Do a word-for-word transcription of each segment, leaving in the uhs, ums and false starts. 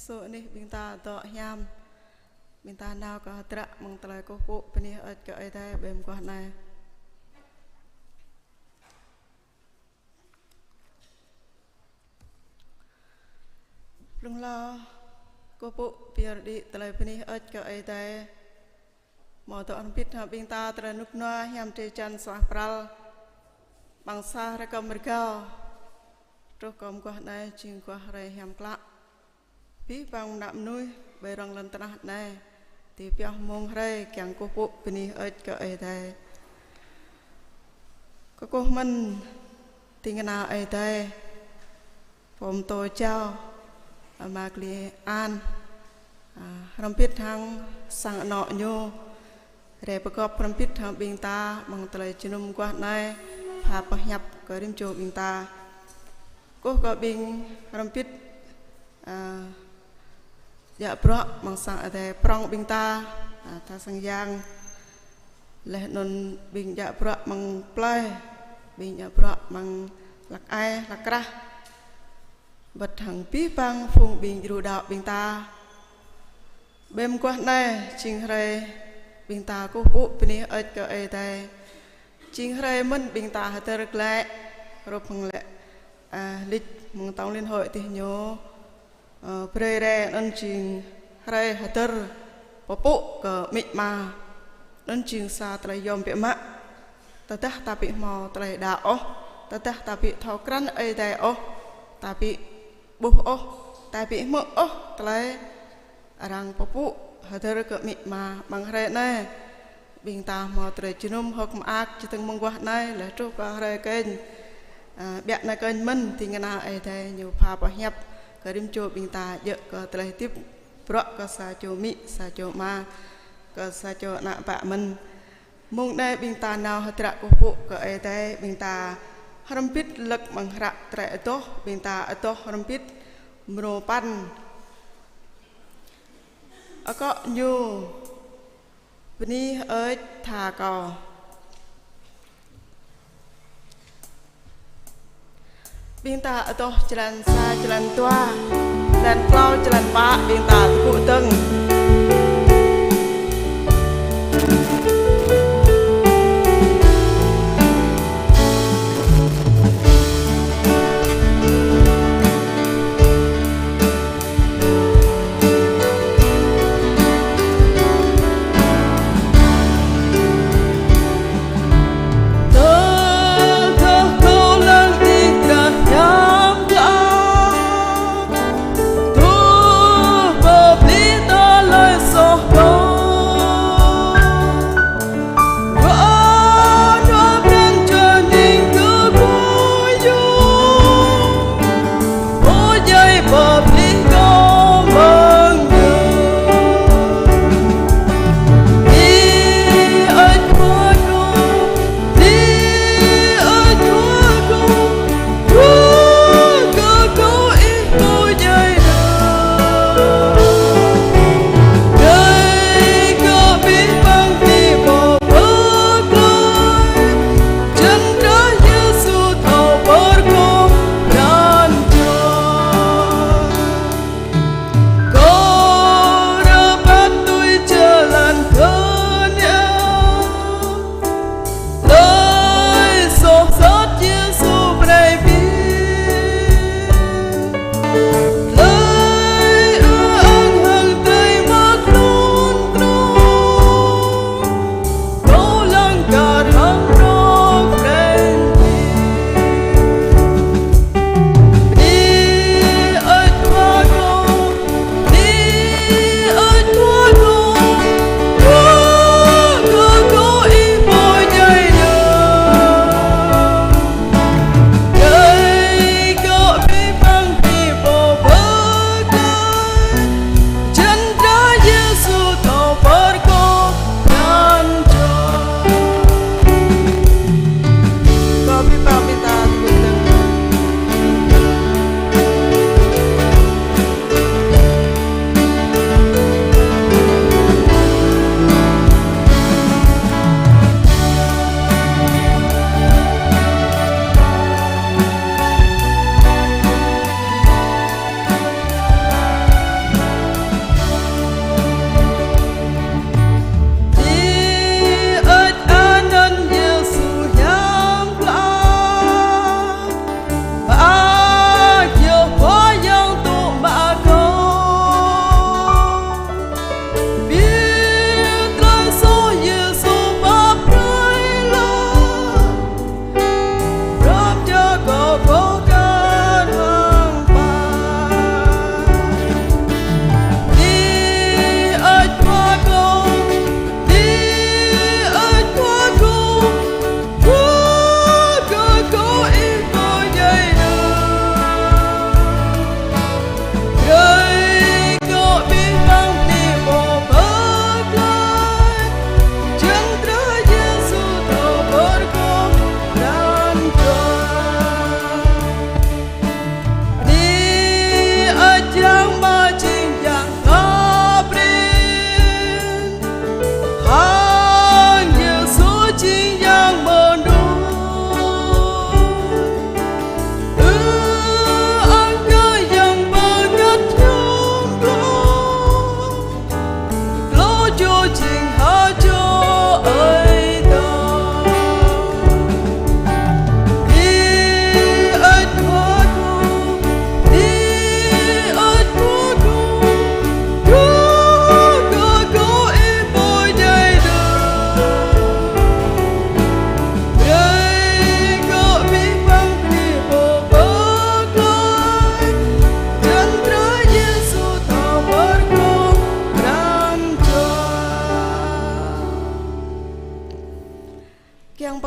Sô anih ƀing ta dŏ hiam, ƀing ta nao kơ hơdră mơ̆ng tơlơi kơkuh pơpŭ bơni hơơč kơ Ơi Adai ƀơi mơguah anai. Blung hlâo kơkuh pơpŭ pơyơr đĭ tơlơi bơni hơơč kơ Ơi Adai. Hmâo dŏ hrŏm hơbĭt hăng ƀing ta tơlơi rơnŭk rơnua hiam drơi jăn suaih pral. Amăng sa hrơi kơm rơgao truh kơ mơguah anai jing mơguah hrơi hiam klă. Abih bang mơnă mơnuih ƀơi rŏng lŏn tơnah anai, tui pioh mông hrơi kiăng kơkuh pơpŭ bơni hơơč kơ Ơi Adai. Kơkuh mơ̆n ding kơna Ơi Adai, pô pơtô jao, Ama Kli An, a, hrŏm hơbĭt hăng sang anŏ ñu, rai pơgop hrŏm hơbĭt hăng ƀing ta amăng tơlơi jơnum mơguah anai, pha pơhiăp kơ rĭm čô ƀing ta. Kơkuh kơ ƀing hrŏm hơbĭt, a, djă bruă amăng sang adai prŏng ƀing ta, a, ta sang yang. Laih anŭn ƀing djă bruă amăng plơi, ƀing djă bruă amăng hlăk ai, hlăk krah. Wơ̆t hăng abih bang phung ƀing djru đaŏ ƀing ta. Ƀơi mơguah anai jing hrơi ƀing ta kơkuh pơpŭ bơni hơơč kơ Ơi Adai. Jing hrơi mơ̆n ƀing ta hơdơr glaĭ, hrup hăng lĕ, a, lịch mơ̆ng tổng liên hội tih ñu, ơ, brơi rai anŭn jing hrơi hơdơr pơpŭ kơ amĭ ama. Anŭn jing sa tơlơi yôm biă mă. Tơdah ta ƀu hmâo tơlơi đaŏ ôh, tơdah ta ƀu thâo krăn Ơi Adai ôh, ta ƀu ƀuh ôh, ta ƀu hmư̆ ôh tơlơi arăng pơpŭ hơdơr kơ amĭ ama amăng hrơi anai. Ƀing ta hmâo tơlơi jơnum hơ̆k mơak čơdơ̆ng mơguah anai laih truh kơ hrơi kơñ. A, biă anai kơñ mơ̆n ding kơna Ơi Adai ñu pha pơhiăp kơ rĭm čô ƀing ta djơ̆ kơ tơlơi hơdip bruă kơ sa čô amĭ, sa čô ama, kơ sa čô ană bă mơ̆n. Mông anai ƀing ta nao hơdră kơkuh pơpŭ kơ Ơi Adai, ƀing ta hrŏm hơbĭt lơ̆k amăng hră Tơlơi Adoh, ƀing ta adoh hrŏm hơbĭt mrô păn. Akŏ ñu: Bơni hơơč tha kâo. Ƀing ta adoh črăn sa, črăn dua, črăn klâo, črăn pă, ƀing ta tơgŭ dơ̆ng.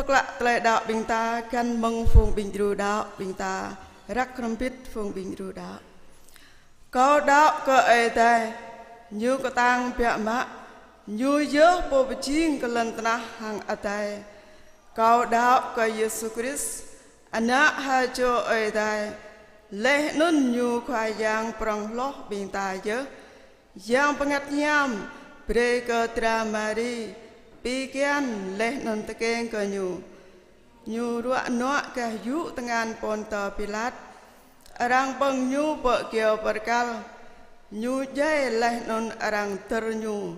Klă tơlơi đaŏ ƀing ta găn mơ̆ng phung ƀing djru đaŏ, ƀing ta răk hrŏm hơbĭt phung ƀing djru đaŏ. Kâo đaŏ kơ Ơi Adai, Ñu kơtang biă mă, Ñu yơh Pô pơjing kơ lŏn tơnah hăng adai. Kâo đaŏ kơ Yêsu Krist, Ană ha čô Ơi Adai, laih anŭn Ñu Khua Yang prŏng hloh ƀing ta yơh. Yang Bơngăt Hiam brơi kơ dra Mari pi kian laih anŭn tơkeng kơ Ñu. Ñu ruă nuă gah yŭ tơngan Pôntơ Pilat. Arăng pơ̆ng Ñu pơ kyâo bơrkal. Ñu djai laih anŭn arăng dơr Ñu.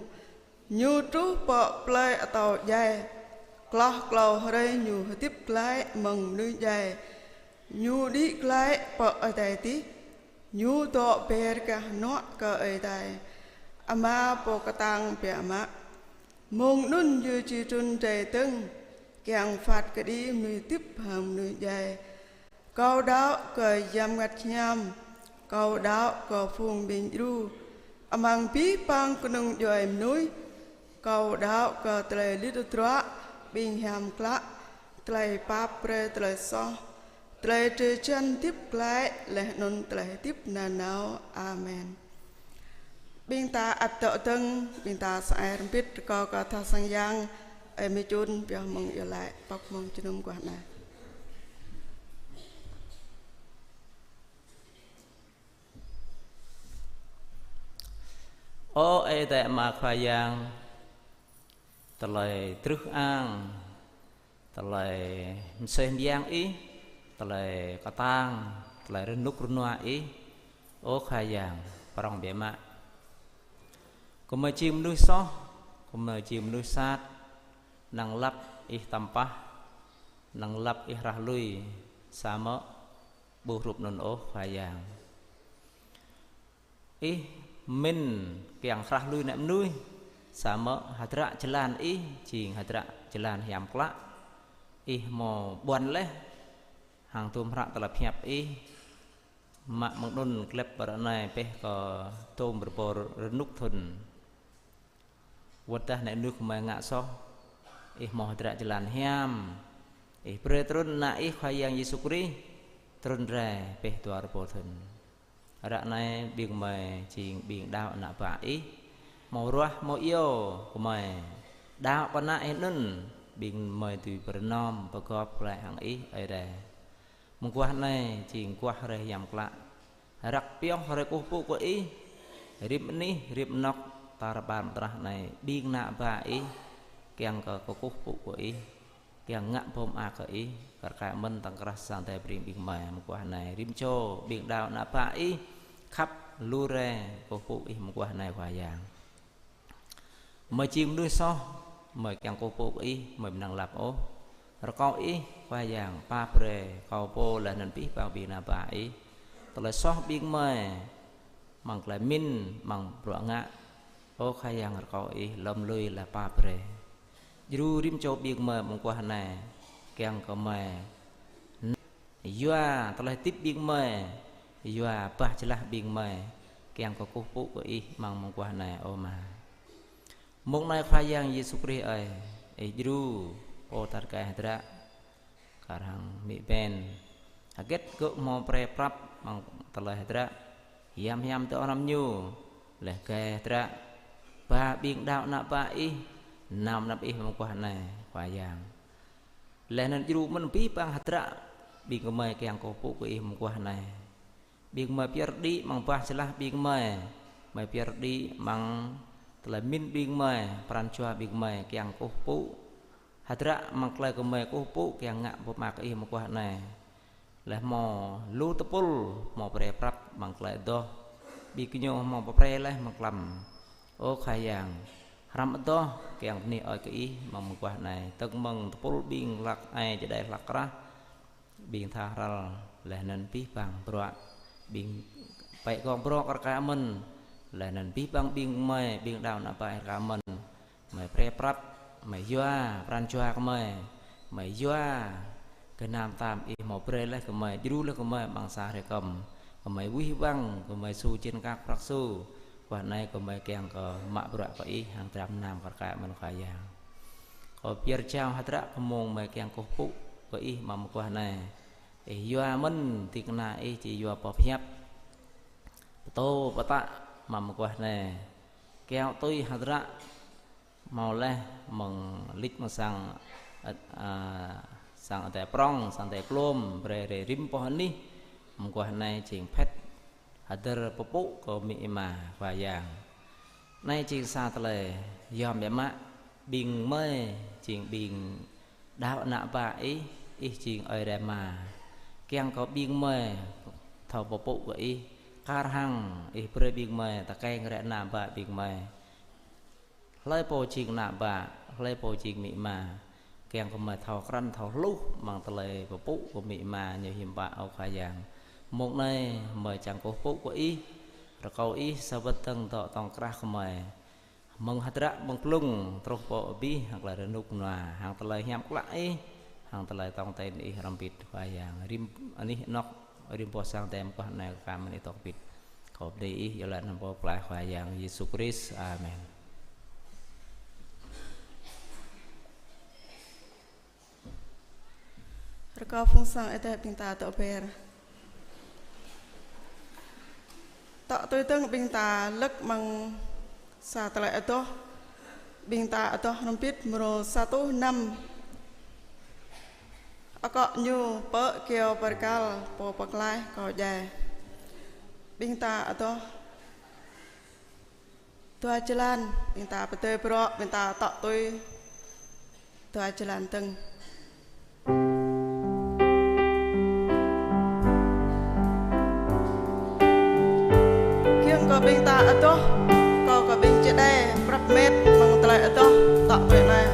Ñu truh pơ plơi atâo djai. Kloh klâo hrơi Ñu hơdip glaĭ mơ̆ng mơnuih djai. Ñu đĭ glaĭ pơ adai adih. Ñu dŏ ber gah hơnuă kơ Ơi Adai Ama Pô kơtang biă mă. Mơ̆ng anŭn Ñu či trŭn rai dơ̆ng, kiăng phat kơđi mơnuih hơdip hăng mơnuih djai. Kâo đaŏ kơ Yang Bơngăt Hiam, kâo đaŏ kơ phung ƀing djru, amăng abih bang kơnung djuai mơnuih. Kâo đaŏ kơ tơlơi lit tơdruă, ƀing hiam klă, tơlơi pap brơi tơlơi soh, tơlơi drơi jăn hơdip glaĭ laih anŭn tơlơi hơdip nanao. Amen. Ƀing ta ăt dŏ dơ̆ng, ƀing ta sa ai hrŏm hơbĭt rơkâo kơ tha sang yang, ơi Mê Čun pioh mơ̆ng iâu laĭ pŏk mơ̆ng jơnum mơguah anai. Ơ Ơi Adai Ama Khua Yang, tơlơi truh ang, tơlơi mơsêh mơyang Ih, tơlơi kơtang, tơlơi rơnŭk rơnua Ih, ơ Khua Yang, prŏng biă mă. Gơmơi jing mơnuih soh, gơmơi jing mơnuih sat, năng lăp Ih tăm pah, năng lăp Ih rah lui, samơ̆ ƀu hrup anŭn ôh Khua Yang. Ih mĭn kiăng rah lui ană mơnuih, samơ̆ hơdră jơlan Ih jing hơdră jơlan hiam klă. Ih hmâo ƀuăn laih hăng tŭm hră tơlơi pơhiăp Ih. Mă mơ̆ng anŭn klep ră anai pĕh kơ tŭm rơbâo rơnŭk thŭn. Wơ̆t dah ană mơnuih gơmơi ngă soh, Ih hmâo hơdră jơlan hiam. Ih brơi trŭn Ană Ih Khua Yang Yêsu Krist, trŭn rai pĕh dua rơbâo thŭn. Ră anai ƀing gơmơi jing ƀing đaŏ ană bă Ih, hmâo ruah hmâo iâu gơmơi đaŏ pơ Ană Ih anŭn, ƀing gơmơi dưi pơrơnŏm pơgop glaĭ hăng Ih Ơi Adai. Mơguah anai jing mơguah hrơi hiam klă. Răk pioh hrơi kơkuh pơpŭ kơ Ih, rĭm anih, rĭm anŏk, tar ƀar mơtrah anai, ƀing ană bă Ih, kiăng kơ kơkuh pơpŭ kơ Ih, kiăng ngă boh mơak kơ Ih, kar kaĭ mơ̆n tơ̆ng krah sang Ơi Adai brơi ƀing gơmơi mơguah anai, rĭm čô ƀing đaŏ ană bă Ih, khăp lu rai kơkuh pơpŭ Ih mơguah anai Khua Yang. Gơmơi jing mơnuih soh, gơmơi kiăng kơkuh pơpŭ kơ Ih, gơmơi ƀu năng lăp ôh. Rơkâo Ih, Khua Yang, pap brơi kâo pô laih anŭn abih bang ƀing ană bă Ih tơlơi soh ƀing gơmơi, amăng tơlơi mĭn, amăng bruă ngă. Ơ Khua Yang, rơkâo Ih lŏm lui laih pap brơi. Djru rĭm čô ƀing gơmơi mơguah anai, kiăng kơ gơmơi yua tơlơi hơdip ƀing gơmơi, yua bah jơlah ƀing gơmơi, kiăng kơkuh pơpŭ kơ Ih amăng mơguah anai, ơ Ama. Mông anai Khua Yang Yêsu Krist ơi, Ih djru pô tar kai hơdră, kar hăng amĭ ƀen. Hơget gơ̆ hmâo pre prăp amăng tơlơi hơdră, hiam hiam tơ hrŏm ñu, laih gai hơdră ba ƀing đaŏ ană bă Ih, năm anăp Ih mơguah anai, Khua Yang. Laih anŭn djru mơ̆n abih bang hơdră ƀing gơmơi kiăng kơkuh pơpŭ kơ Ih mơguah anai. Ƀing gơmơi pơyơr đĭ amăng bah jơlah ƀing gơmơi. Gơmơi pơyơr đĭ amăng tơlơi mĭn ƀing gơmơi, pran jua ƀing gơmơi kiăng kơkuh pơpŭ. Hơdră amăng tơlơi gơmơi kơkuh pơpŭ kiăng ngă boh mơak kơ Ih mơguah anai. Laih hmâo lu tơpul, hmâo pre prăp amăng tơlơi adoh. Ƀing gơñu hmâo pơpre laih amăng klăm. Ơ Khua Yang, hrăm adoh kiăng bơni ơi kơ Ih amăng mơguah anai. Tơ̆ng mơ̆ng tơpul ƀing hlăk ai čơđai hlăk krah, ƀing tha hrăl, laih anŭn abih bang bruă, ƀing pĕ gong bruă kar kaĭ mơ̆n, laih anŭn abih bang ƀing gơmơi, ƀing đaŏ ană bă Ih kar kaĭ mơ̆n. Gơmơi pre prăp, gơmơi yua pran jua gơmơi, gơmơi yua gơnam tam Ih hmâo brơi laih gơmơi, djru laih gơmơi amăng sa hrơi kơm. Gơmơi wih wăng, gơmơi su jên kăk prăk su. Mơguah anai gơmơi kiăng kơ mă bruă kơ Ih hăng dram gơnam kar kaĭ mơ̆n Khua Yang. Kâo pơyơr jao hơdră kơ mông mơi kiăng kơkuh pơpŭ kơ Ih amăng mơguah anai. Ih yua mơ̆n ding kơna Ih či yua pơhiăp, pơtô pơtă amăng mơguah anai. Kiaŏ tui hơdră hmâo laih mơ̆ng lĕč mơ̆ng sang, ơ, a, sang adai prŏng, sang adai klôm, brơi rai rĭm boh anih mơguah anai jing phĕt hơdơr pơpŭ kơ amĭ ama Khua Yang. Anai jing sa tơlơi yom biă mă, ƀing mơi jing ƀing đaŏ ană bă Ih, Ih jing Ơi Adai Ama. Kiăng kơ ƀing mơi thâo pơpŭ kơ Ih, kar hăng Ih brơi ƀing mơi tơkeng rai ană bă ƀing mơi. Hlơi pô jing ană bă, hlơi pô jing amĭ ama, kiăng kơ mơi thâo krăn thâo hluh amăng tơlơi pơpŭ kơ amĭ ama ñu hiư̆m pă, ơ Khua Yang. Mông anai mơi čang kơkuh pơpŭ kơ Ih, rơkâo Ih sa wơ̆t dơ̆ng dŏ tŏng krah kơ mơi. Mơ̆ng hơdră mơ̆ng blung truh pơ abih hăng tơlơi rơnŭk rơnua, hăng tơlơi hiam klă Ih, hăng tơlơi tong ten Ih hrŏm hơbĭt Khua Yang. Rĭm anih anŏk, rĭm boh sang adai mơguah anai kơ kar mơ̆n Ih dŏ hơbĭt. Kâo bơni Ih, iâu laĭ anăn pô pơklaih Khua Yang Yêsu Krist. Amen. Rơkâo phung sang Ơi Adai ƀing ta dŏ ber. Tŏ tui dơ̆ng ƀing ta lơ̆k amăng sa tơlơi adoh. Ƀing ta adoh hrŏm hơbĭt mrô sa rơtuh năm. Akŏ ñu: Pơ kyâo bơrkal pô pơklaih kâo djai. Ƀing ta adoh dua jơlan, ƀing ta pơdơi brŏ, ƀing ta tŏ tui dua jơlan dơ̆ng. Kiăng kơ ƀing ta adoh, kâo kơ ƀing čơđai prăp met mơ̆ng tơlơi adoh, tŏ tui anai.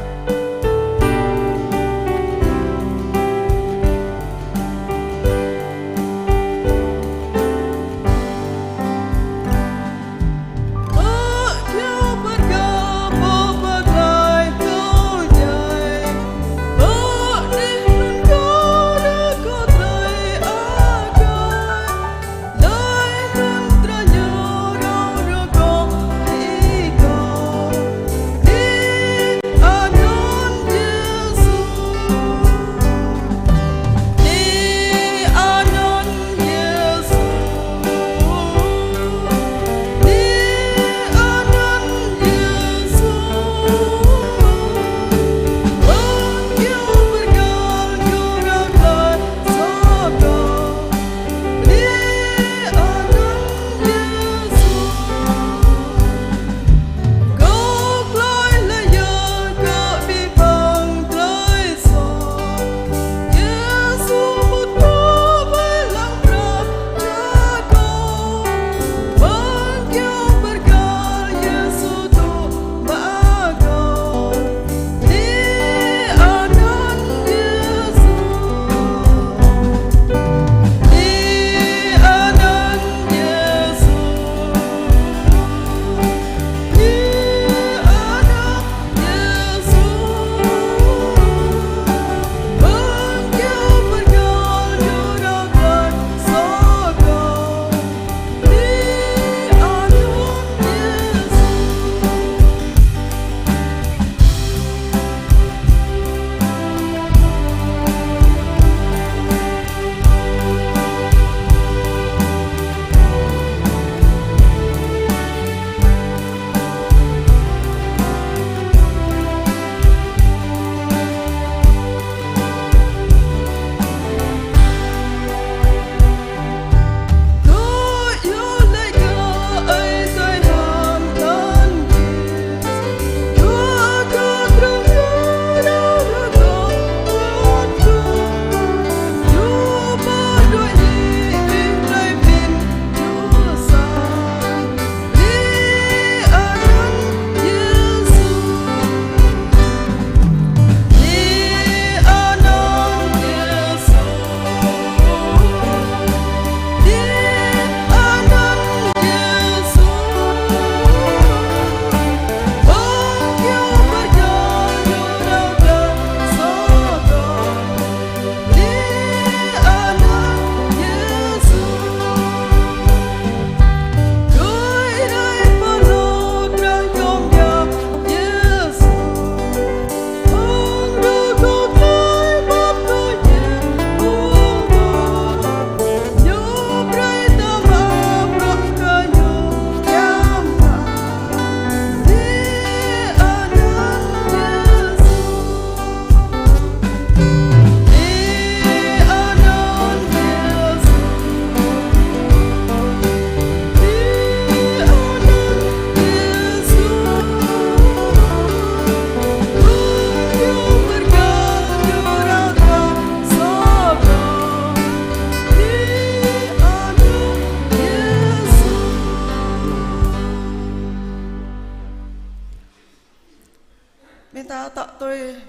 ta tŏ tui.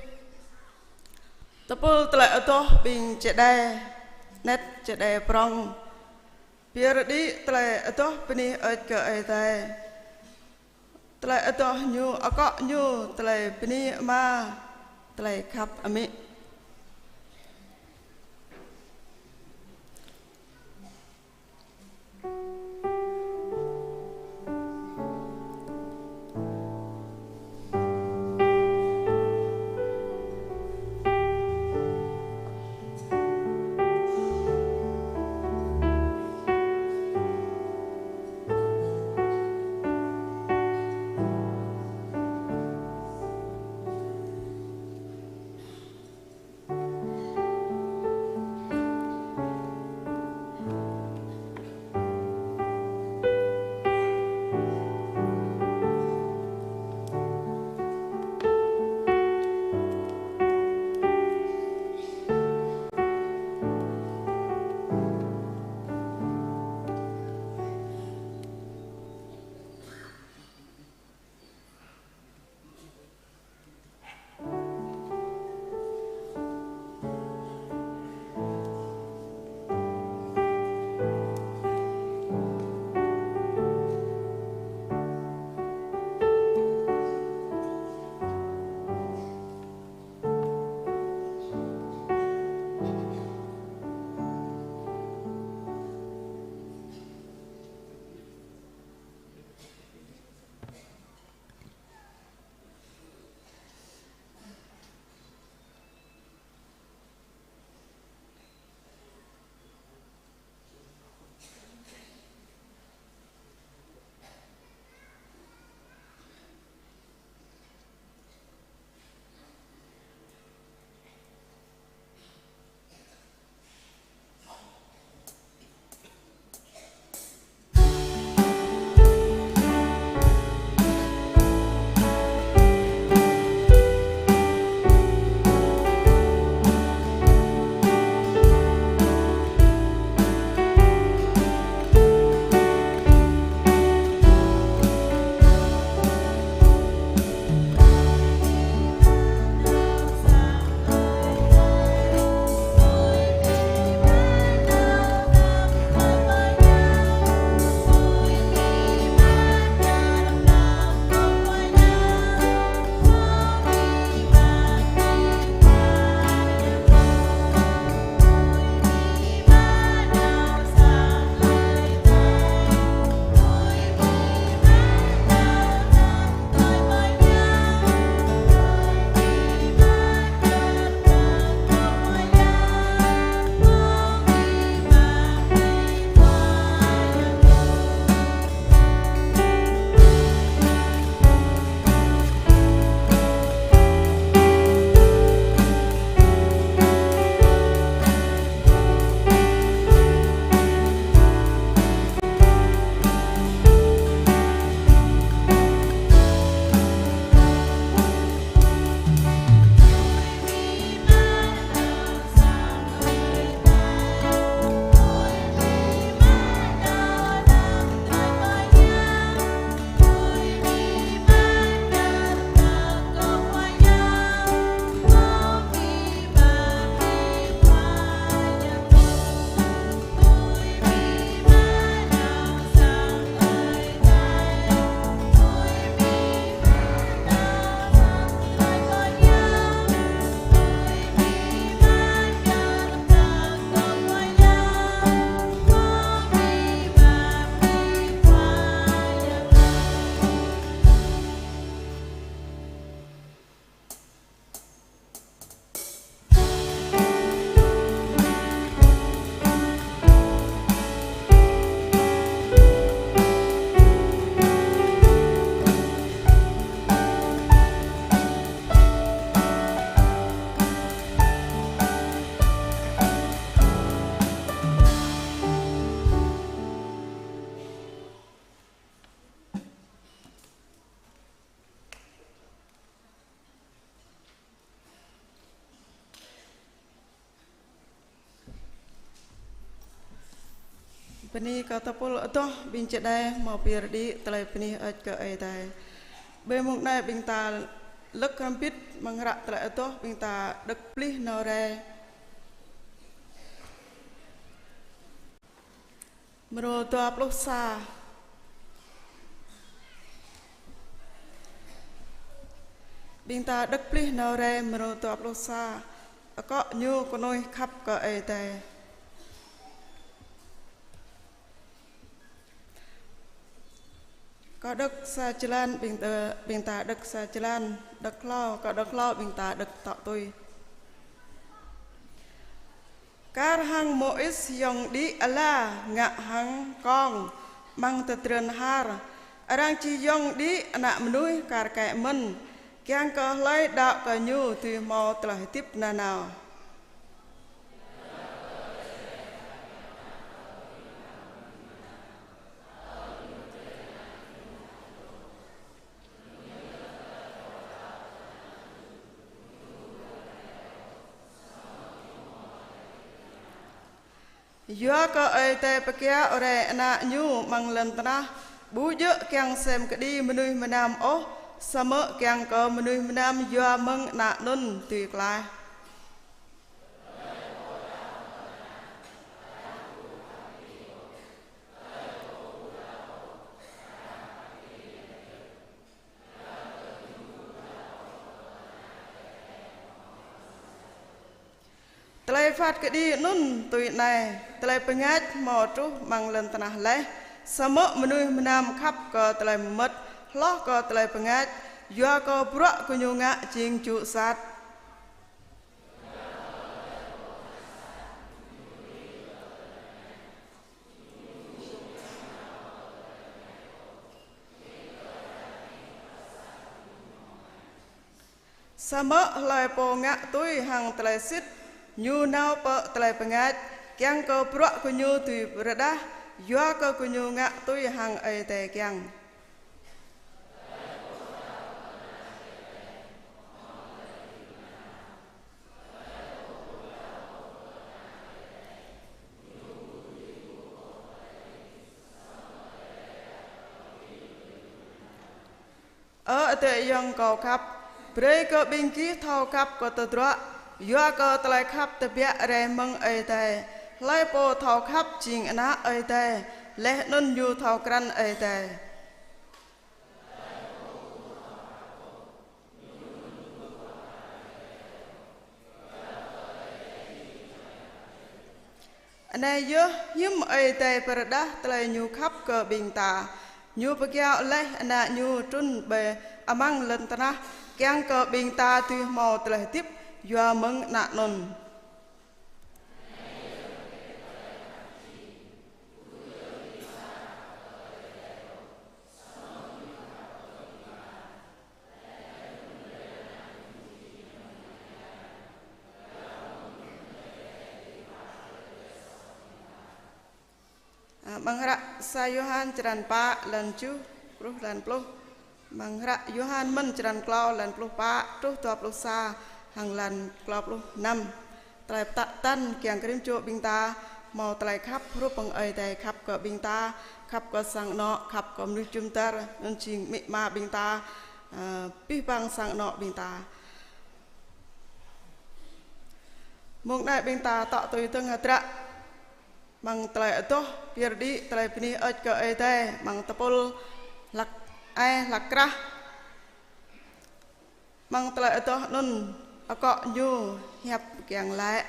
Tơpul tơlơi adoh ƀing čơđai, anet čơđai prŏng. Pơyơr đĭ tơlơi adoh bơni hơơč kơ Ơi Adai. Tơlơi adoh ñu, akŏ ñu, tơlơi bơni Ama, tơlơi khăp amĭ. Bơni kơ tơpul adoh ƀing čơđai hmâo pơyơr đĭ tơlơi bơni hơơč kơ Ơi Adai. Ƀơi mông anai ƀing ta Lơ̆k hrŏm hơbĭt amăng hră tơlơi adoh ƀing ta đŏk plih nao rai. Mrô dua pluh sa. Ƀing ta đŏk plih nao rai mrô dua pluh sa. Akŏ ñu kơnuih khăp kơ Ơi Adai. Kâo đŏk sa jơlan, ƀing ta, ƀing ta đŏk sa jơlan, đŏk hlâo, kâo đŏk hlâo, ƀing ta đŏk tŏ tui. Kar hăng Môis yŏng đĭ ala ngă hăng kông amăng tơdron har, arăng či yŏng đĭ Ană Mơnuih kar kaĭ mơ̆n, kiăng kơ hlơi đaŏ kơ Ñu dưi hmâo tơlơi hơdip nanao. Yua kơ Ơi Adai pơkiaŏ rai Ană Ñu amăng lŏn tơnah, ƀu djơ̆ kiăng sem kơđi mơnuih mơnam ôh, samơ̆ kiăng kơ mơnuih mơnam yua mơ̆ng Ană anŭn dưi klaih. Tơlơi phat kơđi anŭn tui anai: tơlơi bơngač hmâo truh amăng lŏn tơnah laih, samơ̆ mơnuih mơnam khăp kơ tơlơi mơmŏt hloh kơ tơlơi bơngač, yua kơ bruă gơñu ngă jing jŭ sat. Samơ̆ hlơi pô ngă tui hăng tơlơi sĭt, ñu nao pơ tơlơi bơngač, kiăng kơ bruă gơñu dưi pơrơđah, yua kơ gơñu ngă tui hăng Ơi Adai kiăng. Ơ adơi ayŏng kâo khăp, brơi kơ ƀing gih thâo khăp kơ tơdruă, yua kơ tơlơi khăp tơbiă rai mơ̆ng Ơi Adai. Hlơi pô thâo khăp jing ană Ơi Adai, laih anŭn ñu thâo krăn Ơi Adai. Anai yơh hiư̆m Ơi Adai pơrơđah tơlơi Ñu khăp kơ ƀing ta: Ñu pơkiaŏ laih Ană Ñu trŭn ƀơi amăng lŏn tơnah, kiăng kơ ƀing ta dưi hmâo tơlơi hơdip yua mơ̆ng Ană anŭn. Amăng hră sa Yôhan črăn pă, lan tơjuh truh lan pluh. Amăng hră Yôhan mơ̆n črăn klâo, lan pluh pă truh dua pluh sa, hăng lan klâo pluh năm. Tơlơi pơtă tăn kiăng kơ rĭm čô ƀing ta hmâo tơlơi khăp hrup hăng Ơi Adai khăp kơ ƀing ta, khăp kơ sang anŏ, khăp kơ mơnuih jum dar, anŭn jing amĭ ama ƀing ta, ơ, abih bang sang anŏ ƀing ta. Mông anai ƀing ta tŏ tui dơ̆ng hơdră amăng tơlơi adoh, pơyơr đĭ tơlơi bơni hơơč kơ Ơi Adai amăng tơpul hlăk ai hlăk krah. Amăng tơlơi adoh anŭn akŏ ñu hiăp kiăng laĭ.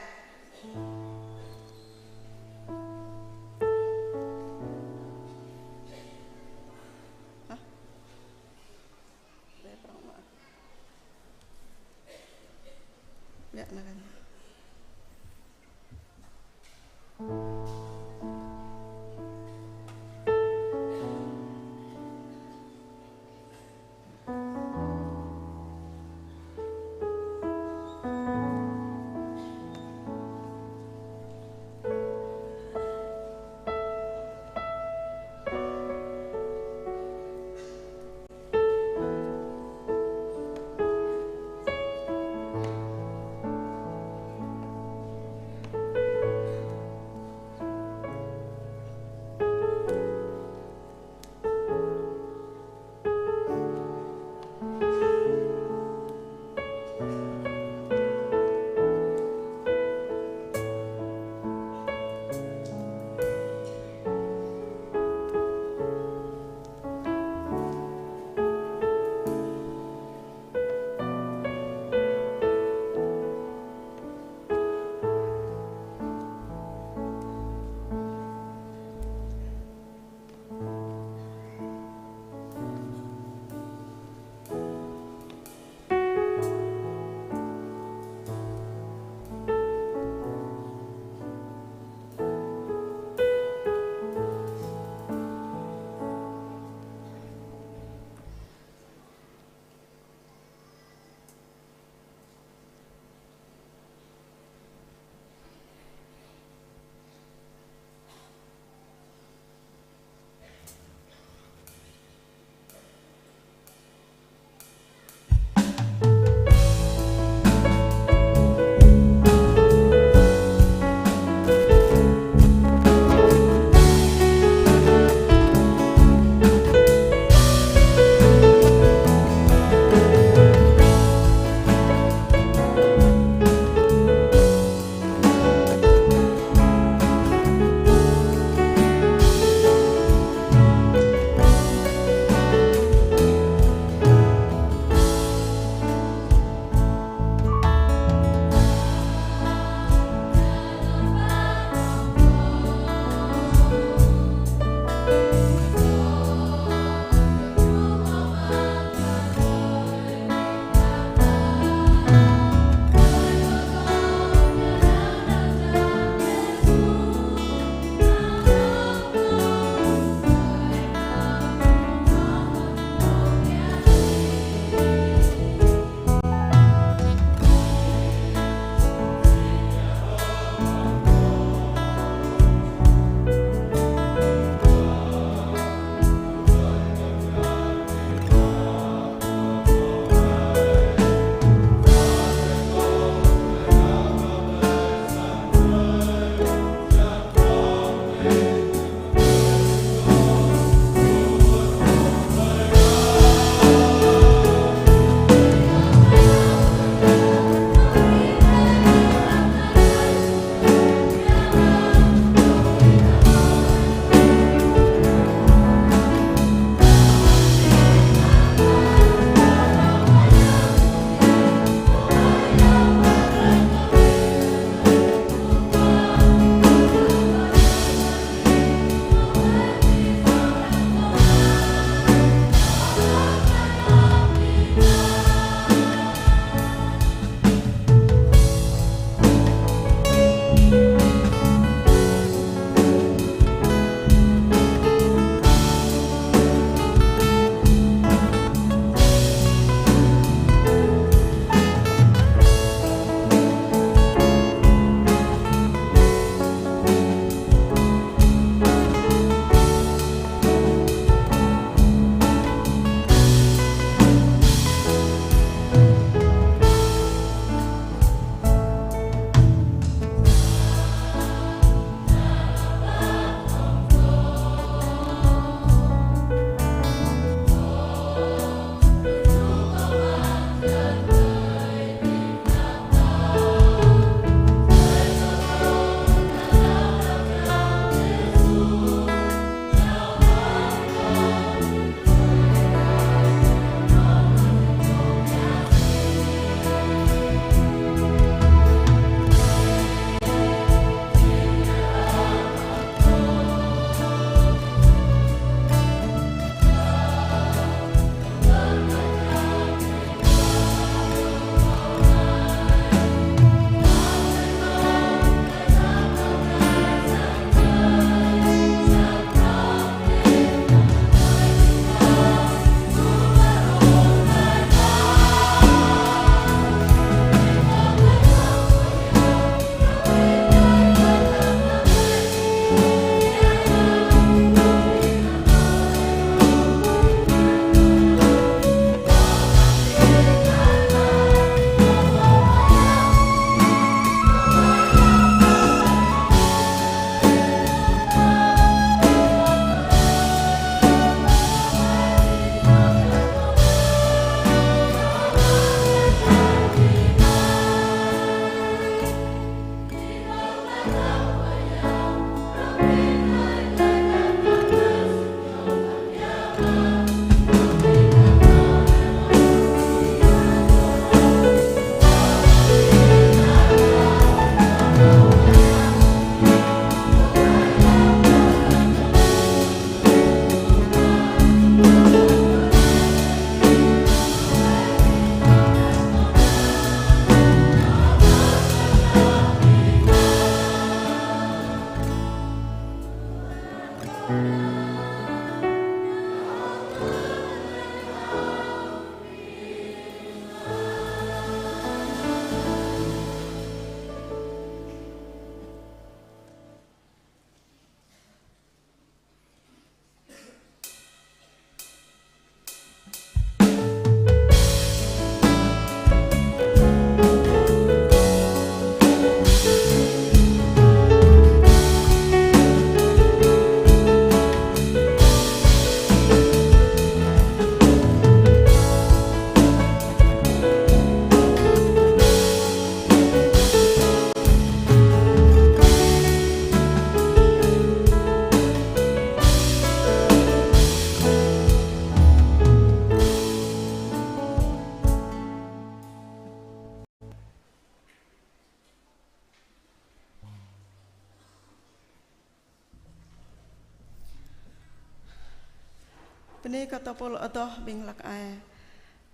Bơni kơ tơpul adoh ƀing hlăk ai.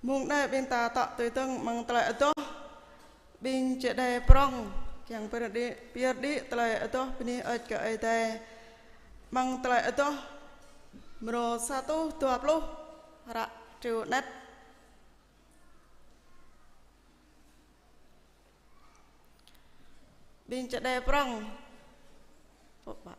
Mông anai ƀing ta tŏ tui dơ̆ng amăng tơlơi adoh ƀing čơđai prŏng, kiăng pơyơr đĭ, pơyơr đĭ tơlơi adoh bơni hơơč kơ Ơi Adai. Amăng tơlơi adoh mrô sa rơtuh dua pluh, hră triu anet. Ƀing čơđai prŏng. Pơpă.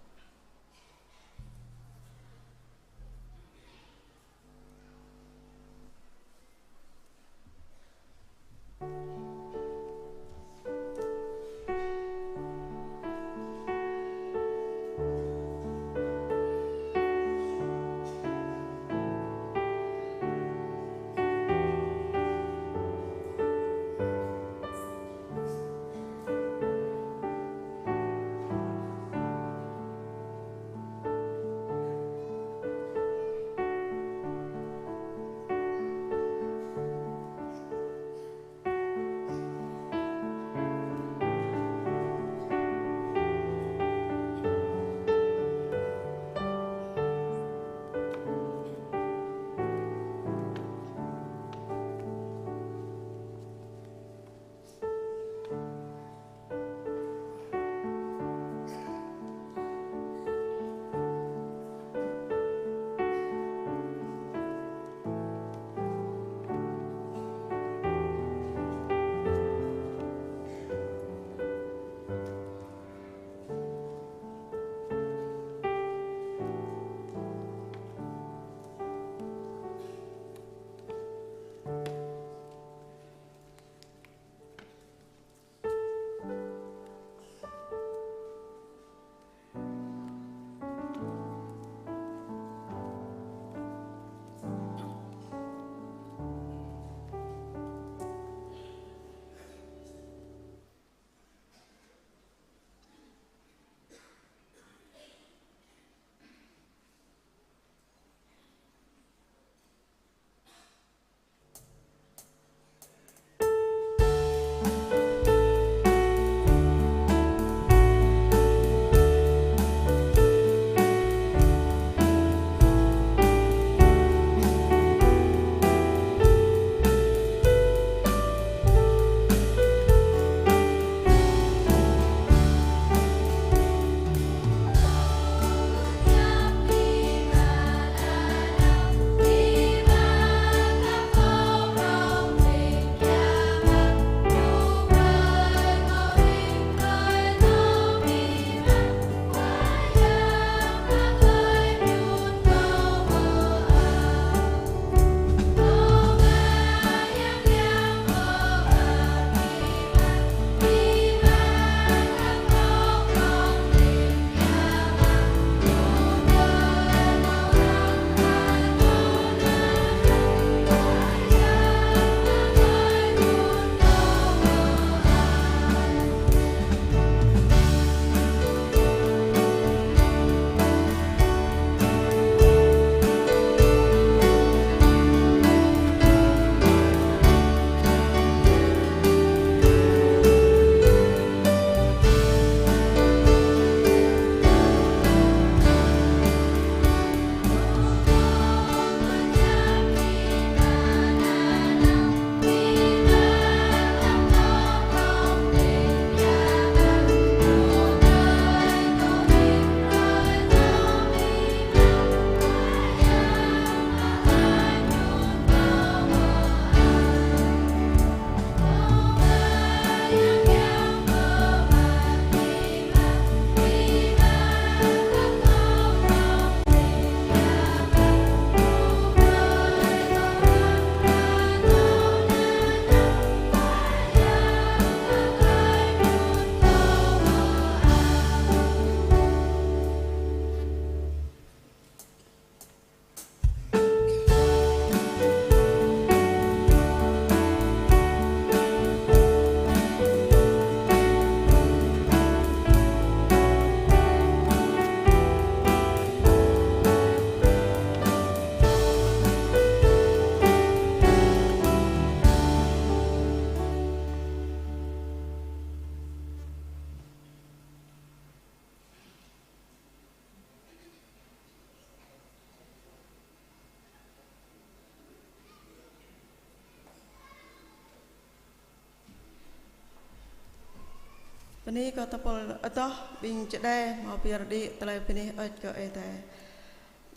Bơni kơ tơpul adoh ƀing čơđai hmâo pơyơr đĭ tơlơi bơni hơơč kơ Ơi Adai.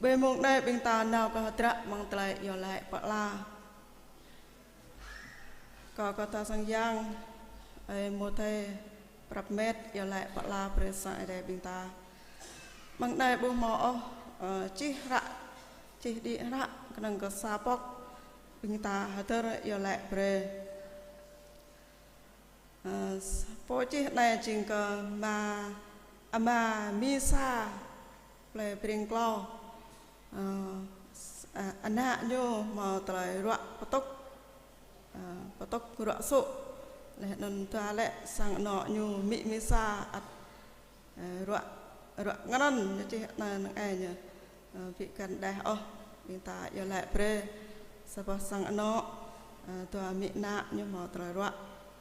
Ƀơi mông anai ƀing ta nao kơ hơdră mơ̆ng tơlơi iâu laĭ pơala. Kâo kơ ta sang yang, ơi Môthê prăp met iâu laĭ pơala brơi sang Ơi Adai ƀing ta. Mơ̆ng anai ƀu hmâo ôh, ơ, čih hră, čih đĭ hră, kơnơ̆ng kơ sa pŏk ƀing ta hơdơr iâu laĭ brơi. Ơ, s-, pô čih anai jing kơ ama, ama Misa, plơi Breng Klâo. Ơ, s-, a-, ană ñu hmâo tơlơi ruă pơtŭk, ơ, pơtŭk ruă sŭ. Laih anŭn dua lĕ sang anŏ ñu amĭ Misa ăt, ơ, ruă, ruă ngăn ñu čih anai năng ai ñu, ơ, ƀu kăn đeh ôh, ƀing ta iâu laĭ brơi. Sa boh sang anŏ, ơ, dua amĭ ană ñu hmâo tơlơi ruă,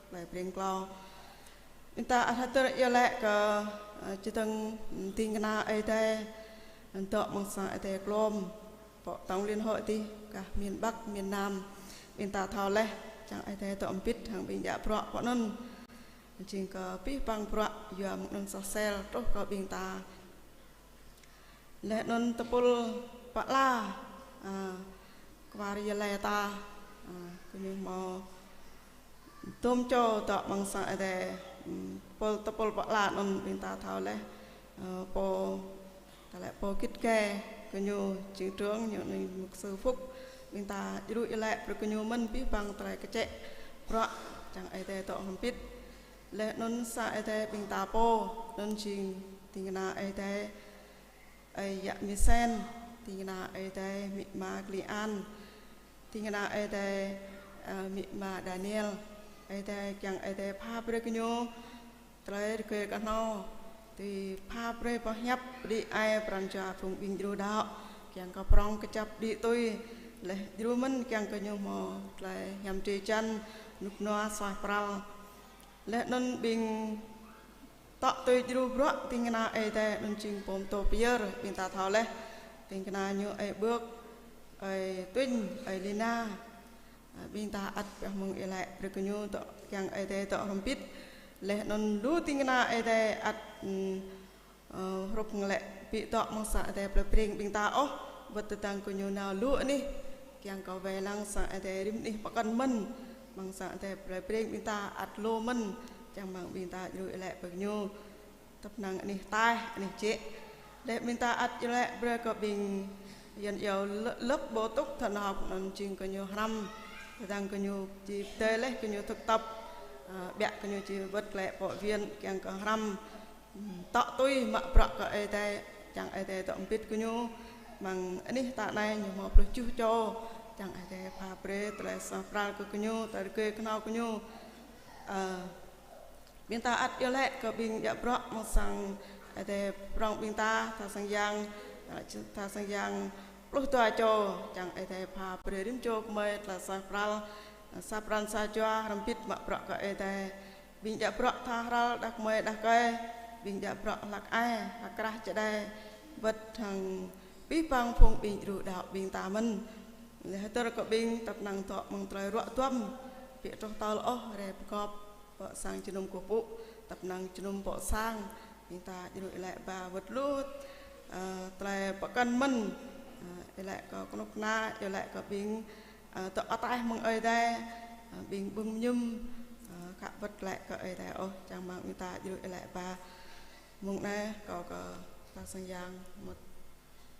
plơi Breng Klâo. Ƀing ta ăt hơdơr iâu laĭ kơ, ơ, čơdơ̆ng ding kơna Ơi Adai, dŏ mơ̆ng sang Ơi Adai klôm, pŏk tổng liên hội dih, kah miền Bắc, miền Nam. Ƀing ta thâo laih, čang Ơi Adai dŏ hơbĭt hăng ƀing djă bruă pơ anŭn. Jing kơ abih bang bruă yua mơ̆ng anŭn soh sel truh kơ ƀing ta. Laih anŭn tơpul pơala, a, kwar yơlai ta, a, gơñu hmâo dôm čô dŏ mơ̆ng sang Ơi Adai, ưm, pul tơpul pơala anŭn ƀing ta thâo laih, ơ, pô, ta laĭ pô git gai, gơñu jing trưởng, ñu anai mục sư Phúc, ƀing ta djru iâu laĭ brơi gơñu mơ̆n abih bang tơlơi kơčĕ bruă, čang Ơi Adai dŏ hơbĭt. Laih anŭn sang Ơi Adai ƀing ta pô, anŭn jing ding kơna Ơi Adai, ơi yă Misen, ding kơna Ơi Adai amĭ ama Kli An, ding kơna Ơi Adai, ơ, amĭ ama Daniel, Ơi Adai kiăng Ơi Adai pha brơi gơñu tơlơi rơgơi kơhnâo, tui pha brơi boh hiăp đĭ ai pran jua phung ƀing djru đaŏ, kiăng kơ prŏng kơjăp đĭ tui, laih djru mơ̆n kiăng kơ ñu hmâo tơlơi hiam drơi jăn, rơnŭk rơnua suaih pral. Laih anŭn ƀing tŏ tui djru bruă ding kơna Ơi Adai anŭn jing pô pơtô pơyơr, ƀing ta thâo laih, ding kơna ñu ơi Bưk, ơi Tuñ, ơi Lina. A, ƀing ta ăt pioh mơ̆ng iâu laĭ brơi gơñu dŏ kiăng Ơi Adai dŏ hrŏm hơbĭt. Laih anŭn lu ding kơna Ơi Adai ăt, ưm, ơ, hrup ngă lĕ ƀu dŏ mơ̆ng sang Ơi Adai plơi Breng ƀing ta ôh, wơ̆t tơdang gơñu nao lu anih, kiăng kơ wai lăng sang Ơi Adai rĭm anih pơkŏn mơ̆n, mơ̆ng sang Ơi Adai plơi Breng ƀing ta ăt lu mơ̆n, čang mơ̆ng ƀing ta djru iâu laĭ brơi gơñu. Tăp năng anih taih, anih jĕ. Laih ƀing ta ăt iâu laĭ brơi kơ ƀing yuan iâu lơ-, lơ̆p ƀu tŭk thâo nao hơ̆k anŭn jing gơñu hrăm. Tơdang gơñu či pơdơi laih gơñu thực tập. Ơ, ƀiă gơñu či wơ̆t glaĭ pŏk viện kiăng kơ hrăm. Ưm, tŏ tui mă bruă kơ Ơi Adai, čang Ơi Adai dŏ hơbĭt gơñu. Mơ̆ng anih ta anai ñu hmâo pluh tơjuh čô, čang Ơi Adai pha brơi tơlơi suaih pral kơ gơñu, tơlơi rơgơi kơhnâo gơñu. Ơ, ƀing ta ăt iâu laĭ kơ ƀing djă bruă mơ̆ng sang Ơi Adai prŏng ƀing ta, tha sang yang, tha sang yang pluh dua čô, čang Ơi Adai pha brơi rĭm čô gơmơi tơlơi suaih pral, sa pran sa jua hrŏm hơbĭt mă bruă kơ Ơi Adai. Ƀing djă bruă tha hrăl đah kơmơi đah kơi, ƀing djă bruă hlăk ai, hlăk krah čơđai, wơ̆t hăng abih bang phung ƀing djru đaŏ ƀing ta mơ̆n. Laih hơdơr kơ ƀing tăp năng dŏ mơ̆ng tơlơi ruă duăm, ƀu truh tơl ôh rai pơgop pơ sang jơnum kơkuh pơpŭ, tăp năng jơnum pơ sang, ƀing ta djru iâu laĭ ba wơ̆t lu, ơ, tơlơi pơkŏn mơ̆n, ơ, iâu laĭ kơ kơnuk kơna, iâu laĭ kơ ƀing, ơ, dŏ ataih mơ̆ng Ơi Adai, ơ, ƀing ƀơ̆ng mơñum, ơ, khă wơ̆t glaĭ kơ Ơi Adai ôh, čang mơ̆ng ƀing ta djru iâu laĭ ba. Mơ̆ng anai kâo kơ ta sang yang mơ̆t,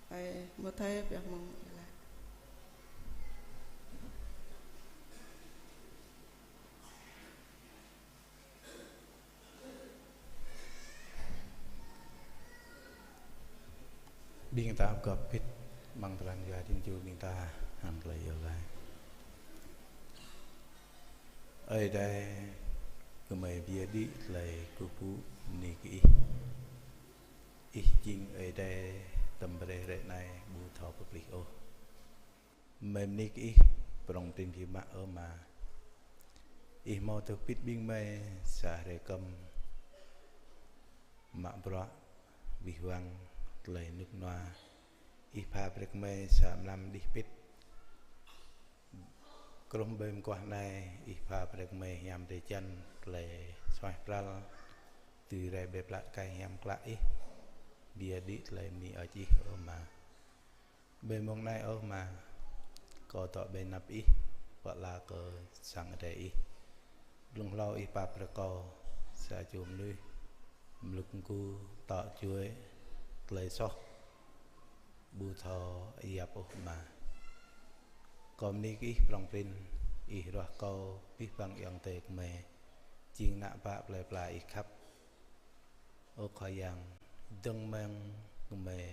ơi, mơ̆t thơi pioh mơ̆ng iâu laĭ. Ƀing ta găp bit amăng pran jua jing jua ƀing ta hăng tơlơi iâu laĭ. Ơi Adai, gơmơi pơyơr đĭ tơlơi kơkuh pơpŭ bơni kơ Ih. Ih jing Ơi Adai tơm brơi hrơi anai ƀu thâo pơplih ôh. Gơmơi bơni kơ Ih, prŏng prin biă mă ơ Ama. Ih hmâo tơlơi pit ƀing gơmơi sa hrơi kơm mă bruă wih wăng tơlơi rơnŭk rơnua. Ih pha brơi kơ gơmơi sa mlam đih pit. Kruh ƀơi mơguah anai, Ih pha brơi kơ gơmơi hiam drơi jăn tơlơi suaih pral. Dưi rai ƀơi plă tơkai hiam klă Ih, biă đĭ tơlơi bơni hơơč Ih, ơ Ama. Ƀơi mông anai, ơ Ama, kâo dŏ ƀơi anăp Ih, pơala kơ sang Ơi Adai Ih. Blung hlâo Ih pap brơi kâo, sa čô mơnuih, mluk mgu, tŏ juăi, tơlơi soh, ƀu thâo yap ôh, Ama. Kâo bơni kơ Ih prŏng prin, Ih ruah kâo abih bang ayŏng adơi gơmơi jing ană bă plơi pla Ih khăp. Ơ Khua Yang, dơ̆ng mơ̆ng gơmơi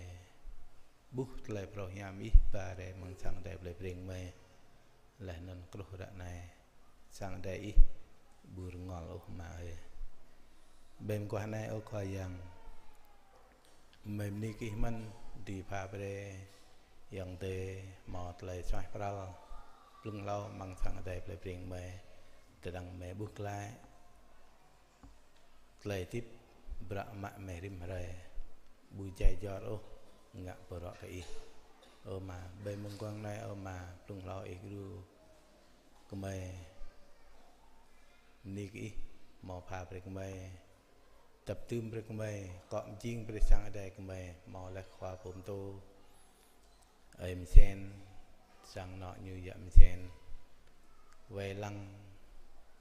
ƀuh tơlơi phrâo hiam Ih ba rai amăng sang Ơi Adai plơi Breng gơmơi. Laih anŭn truh ră anai, sang Ơi Adai Ih ƀu rơngol ôh, Ama ơi. Ƀơi mơguah anai, ơ Khua Yang, gơmơi bơni kơ Ih mơ̆n dưi pha brơi ayŏng adơi hmâo tơlơi suaih pral blung hlâo amăng sang Ơi Adai plơi Breng gơmơi, tơdang gơmơi ƀuh glaĭ tơlơi hơdip bruă mă mơ̆ng rĭm hrơi, ƀu jai jor ôh, ngă bruă kơ Ih. Ơ Ama, ƀơi mông guang anai, ơ Ama, blung hlâo Ih gru gơmơi, bơni kơ Ih hmâo pha brơi gơmơi, dăp dưm brơi gơmơi, akŏ mơjing brơi sang Ơi Adai gơmơi, hmâo laih khua pô pơtô Ơi Mơsen, sang anŏ ñu yă Mơsen, wai lăng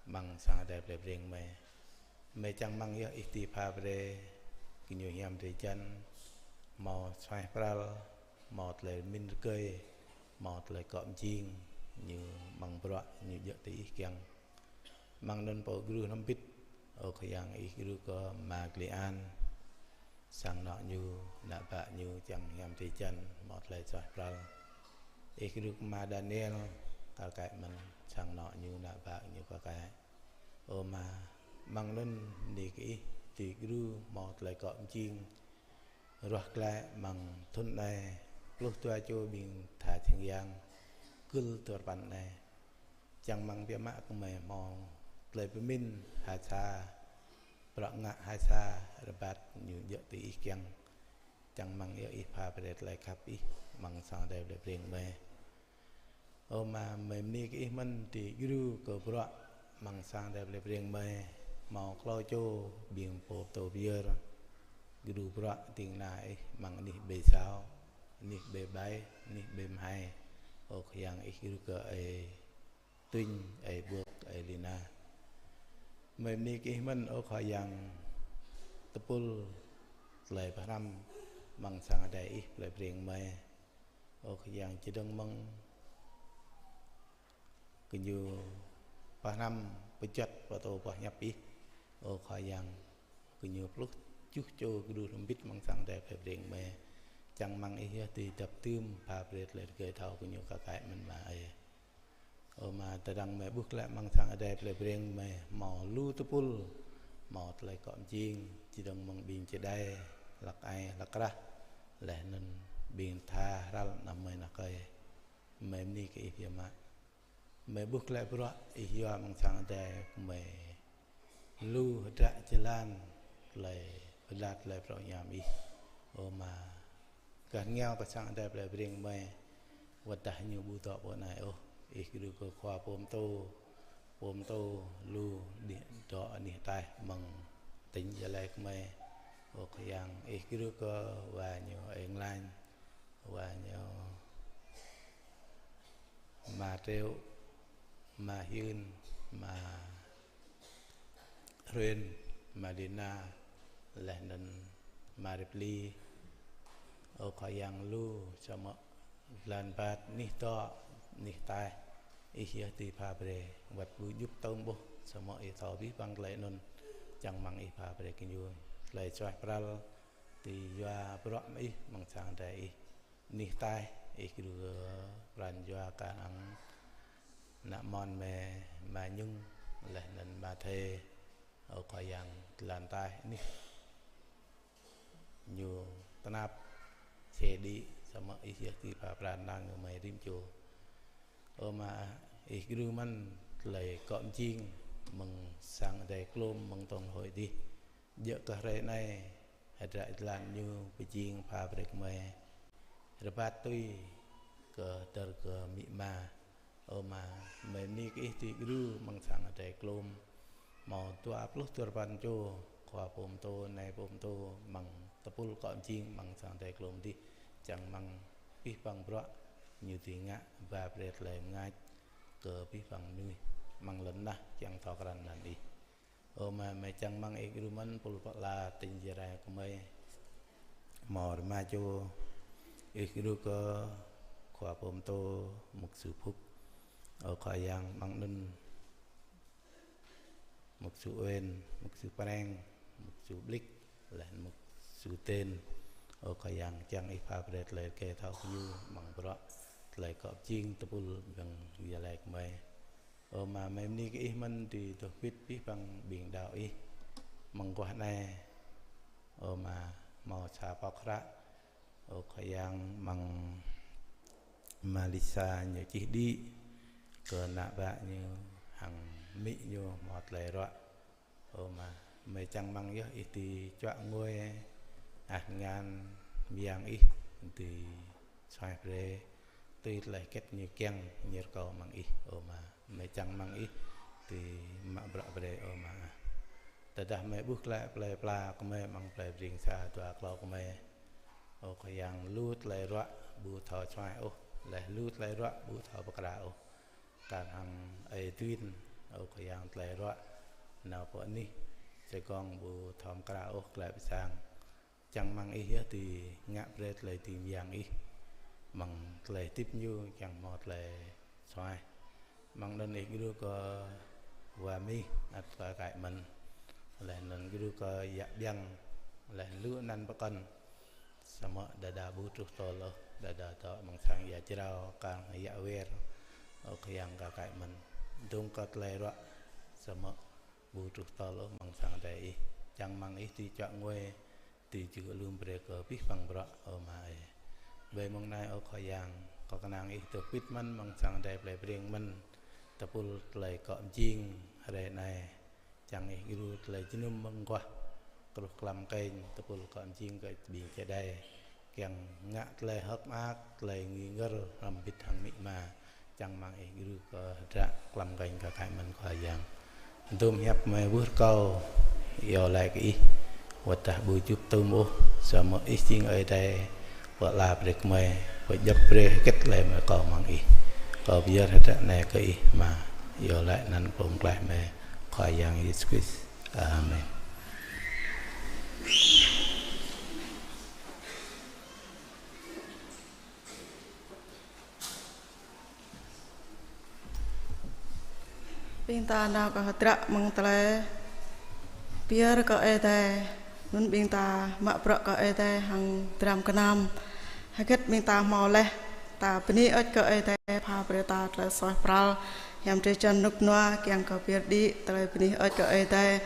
amăng sang Ơi Adai plơi Breng gơmơi. Gơmơi čang mơ̆ng yơh Ih dưi pha brơi gơñu hiam drơi jăn, hmâo suaih pral, hmâo tơlơi pơmĭn rơgơi, hmâo tơlơi akŏ mơjing, ñu amăng bruă ñu djơ̆ tui Ih kiăng. Amăng anŭn pô gru hrŏm hơbĭt, ơ Khua Yang, Ih gru kơ Ama Gli An, sang anŏ ñu, ană bă ñu čang hiam drơi jăn, hmâo tơlơi suaih pral. Ih gru kơ Ama Daniel, kar kaĭ mơ̆n, sang anŏ ñu, ană bă ñu kar kaĭ. Ơ Ama, amăng anŭn bơni kơ Ih dưi gru hmâo tơlơi akŏ mơjing, ruah glaĭ amăng thŭn anai, pluh dua čô ƀing tha čang yang, gưl dua rơpăn anai. Čang mơ̆ng biă mă gơmơi hmâo tơlơi pơmĭn ha sa, bruă ngă ha sa, rơbat ñu djơ̆ tui Ih kiăng. Čang mơ̆ng yơh Ih pha brơi tơlơi khăp Ih amăng sang Ơi Adai plơi Breng gơmơi. Ơ Ama, gơmơi bơni kơ Ih mơ̆n dưi gru kơ bruă amăng sang Ơi Adai plơi Breng gơmơi, hmâo klâo čô ƀing pô pơtô pơyơr, gru bruă ding kơna Ih amăng anih ƀơi Sao, anih ƀơi Bai, anih ƀơi Mơhai. Ơ Khua Yang, Ih gru kơ Ơi Tuñ, Ơi Ƀuôk, Ơi Lina. Gơmơi bơni kơ Ih mơ̆n, ơ Khua Yang, tơpul tơlơi pơhrăm amăng sang Ơi Adai Ih plơi Breng gơmơi. Ơ Khua Yang, čơdơ̆ng mơ̆ng gơñu pơhrăm pơjuăt pơtô boh hiăp Ih. Ơ Khua Yang, gơñu pluh tơjuh čô gru hrŏm hơbĭt amăng sang Ơi Adai plơi Breng gơmơi. Čang mơ̆ng Ih yơh dưi dăp dưm pha brơi tơlơi rơgơi thâo gơñu kar kaĭ mơ̆n, Ama ơi. Ơ Ama, tơdang gơmơi ƀuh glaĭ amăng sang Ơi Adai plơi Breng gơmơi hmâo lu tơpul, hmâo tơlơi akŏ mơjing, čơdơ̆ng mơ̆ng ƀing čơđai, hlăk ai, hlăk krah, laih anŭn ƀing tha hrăl ană mơi ană kơi. Gơmơi bơni kơ Ih biă mă. Gơmơi ƀuh glaĭ bruă Ih yua amăng sang Ơi Adai gơmơi lu hơdră jơlan tơlơi pơblang tơlơi phrâo hiam Ih. Ơ Ama, gah rơngiao kơ sang Ơi Adai plơi Breng gơmơi, wơ̆t dah ñu ƀu dŏ pơ anai ôh, Ih gru kơ khua pô pơtô, pô pơtô lu đĭ dŏ anih ataih mơ̆ng tỉnh Gia Lai gơmơi. Ơ Khua Yang, Ih gru kơ wa ñu Ơi Nglan, wa ñu Ama Triệu, Ama Hyun, Ama Hruen, Ama Lina, laih anŭn Ama Ripli. Ơ Khua Yang, lu samơ̆ blan bat anih dŏ, anih ataih, Ih yơh dưi pha brơi, wơ̆t ƀu djŏp tơm ƀuh, samơ̆ Ih thâo abih bang tơlơi anŭn, čang mơ̆ng Ih pha brơi gơñu tơlơi suaih pral, dưi yua bruă mơ̆ng Ih, amăng sang Ơi Adai Ih. Anih ataih, Ih gru kơ pran jua kar hăng ană mon mơi, Ama Nhung, laih anŭn Ama Thê, ơ Khua Yang, tơlan ataih anih ñu tơnap, sĕ đĭ, samơ̆ Ih yơh dưi pha pran lăng gơmơi rĭm čô. Ơ Ama, Ih gru mơ̆n tơlơi akŏ mơjing mơ̆ng sang Ơi Adai Klôm, mơ̆ng tông hội dih. Djơ̆ kơ hrơi anai, hơdră jơlan ñu pơjing pha brơi gơmơi rơbat tui kơ dơ̆r kơ amĭ ama. Ơ Ama, gơmơi bơni kơ Ih dưi gru amăng sang Ơi Adai Klôm, hmâo dua pluh dua rơpăn čô khua pơtô, nai pơtô, mơ̆ng tơpul akŏ mơjing, mơ̆ng sang Ơi Adai glông dih, čang mơ̆ng abih bang bruă, ñu dưi ngă, ba brơi tơlơi mơngač kơ abih bang mơnuih, mơ̆ng lŏn tơnah, čang thâo krăn anăn Ih. Ơ Ama, mơi čang mơ̆ng Ih gru mơ̆n, tơpul pơala tơring Jarai gơmơi. Hmâo rơma čô Ih gru kơ khua pơtô, mục sư Phúc. Ơ Khua Yang, mơ̆ng anŭn mục sư Uen, mục sư Preng, mục sư Blik, laih mục sư Ten. Ơ Khua Yang, čang Ih pha brơi tơlơi rơkơi thâo kơ ñu, mơ̆ng bruă tơlơi akŏ mơjing tơpul ƀing Jarai gơmơi. Ơ Ama, mơi bơni kơ Ih mơ̆n dưi dŏ pĭt abih bang ƀing đaŏ Ih mơguah anai. Ơ Ama, hmâo sa pŏk hră. Ơ Khua Yang, mơ̆ng Malaysia ñu čih đĭ kơ ană bă ñu hăng amĭ ñu hmâo tơlơi ruă. Ơ Ama, mơi čang mơ̆ng yơh Ih dưi čuă ngui, ah, ngăn mơyang Ih dưi suaih brơi, tui tơlơi hơget ñu kiăng, ñu rơkâo mơ̆ng Ih, ơ Ama. Mơi čang mơ̆ng Ih dưi mă bruă brơi, ơ Ama. Tơdah mơi ƀuh glaĭ plơi pla gơmơi mơ̆ng plơi Bring sa dua klâo gơmơi. Ơ Khua Yang, lu tơlơi ruă ƀu thâo suaih ôh, laih lu tơlơi ruă ƀu thâo pơkra ôh. Kar hăng Ơi Duen, ơ Khua Yang, tơlơi ruă nao pơ anih Saigon ƀu thâo pơkra ôh, glaĭ pơ sang. Čang mơ̆ng Ih yơh dưi ngă brơi tơlơi dưi mơyang Ih. Mơ̆ng tơlơi hơdip ñu čang hmâo tơlơi suaih. Mơ̆ng anŭn Ih gru kơ wa mih, ăt kơ kaĭ mơ̆n. Laih anŭn gru kơ yă ƀiăng, laih lu anăn pơkŏn. Samơ̆ đơđa ƀu truh tơl ôh, đơđa dŏ mơ̆ng sang ia jrao, kar hăng yă wir. Ơ Khua Yang, kơ kaĭ mơ̆n. Dơ̆ng kơ tơlơi ruă, samơ̆ ƀu truh tơl ôh mơ̆ng sang Ơi Adai Ih. Čang mơ̆ng Ih dưi čuă ngui, dưi jơ̆ lŏm brơi kơ abih bang bruă, ơ Ama ơi. Ƀơi mông anai, ơ Khua Yang, kâo kơnang Ih dŏ pĭt mơ̆n mơ̆ng sang Ơi Adai plơi Bring mơ̆n, tơpul tơlơi akŏ mơjing hrơi anai. Čang Ih gru tơlơi jơnum mơguah, kruh klăm kĕnh, tơpul akŏ mơjing kơ ƀing čơđai. Kiăng ngă tơlơi hơ̆k mơak, tơlơi ngui ngơr, hrŏm hơbĭt hăng amĭ ama. Čang mơ̆ng Ih gru kơ hơdră klăm kĕnh kơ kaĭ mơ̆n, Khua Yang. Dŭm hiăp mơi ƀuh rơkâo, iâu laĭ kơ Ih, wơ̆t dah ƀu djŭp tŭm ôh, samơ̆ Ih jing Ơi Adai pơala brơi kơ mơi, pơdjŏp brơi hơget tơlơi mơi rơkâo mơ̆ng Ih. Kâo pơyơr hơdră anai kơ Ih, Ama, iâu laĭ anăn Pô Pơklaih mơi, Khua Yang Yêsu Krist. Amen. Ƀing ta nao kơ hơdră mơ̆ng tơlơi pơyơr kơ Ơi Adai, anŭn ƀing ta mă bruă kơ Ơi Adai hăng dram gơnam. Hơget ƀing ta hmâo laih, ta bơni hơơč kơ Ơi Adai pha brơi ta tơlơi suaih pral, hiam drơi jăn rơnŭk rơnua, kiăng kơ pơyơr đĭ tơlơi bơni hơơč kơ Ơi Adai.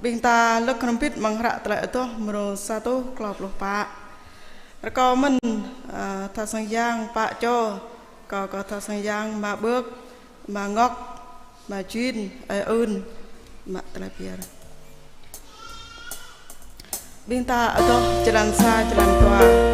Ƀing ta lơ̆k hrŏm hơbĭt amăng hră Tơlơi Adoh mrô sa rơtuh klâo pluh pă. Rơkâo mơ̆n, ơ, tha sang yang pă čô, kâo kơ tha sang yang Ama Bơ̆k, Ama Ngŏk, Ama Jin, Ơi Ưn, mă tơlơi pơyơr. Ƀing ta adoh jơlan sa, jơlan dua.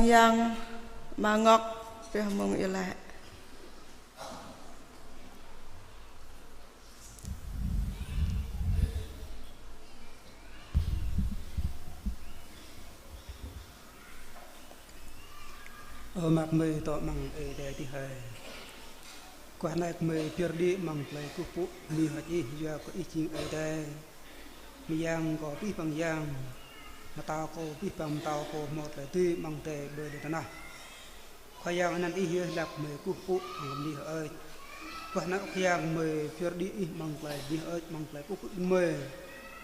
Yang mơ̆ng ngŏk pioh mơ̆ng iâu laĭ. Ơ mă gơmơi dŏ amăng Ơi Adai adih hơi. Guah anai gơmơi pơyơr đĭ amăng tơlơi kơkuh pơpŭ bơni hơơč Ih, yua kơ Ih jing Ơi Adai. Mơyang kâo abih bang yang, pơtao kâo abih bang pơtao, kâo hmâo tơlơi dưi amăng adai ƀơi lŏn tơnah. Khua Yang, anăn Ih yơh lăp gơmơi kơkuh pơpŭ hăng bơni hơơč. Guah anai Khua Yang, gơmơi pơyơr đĭ Ih amăng tơlơi bơni hơơč, amăng tơlơi kơkuh pơpŭ ƀing gơmơi.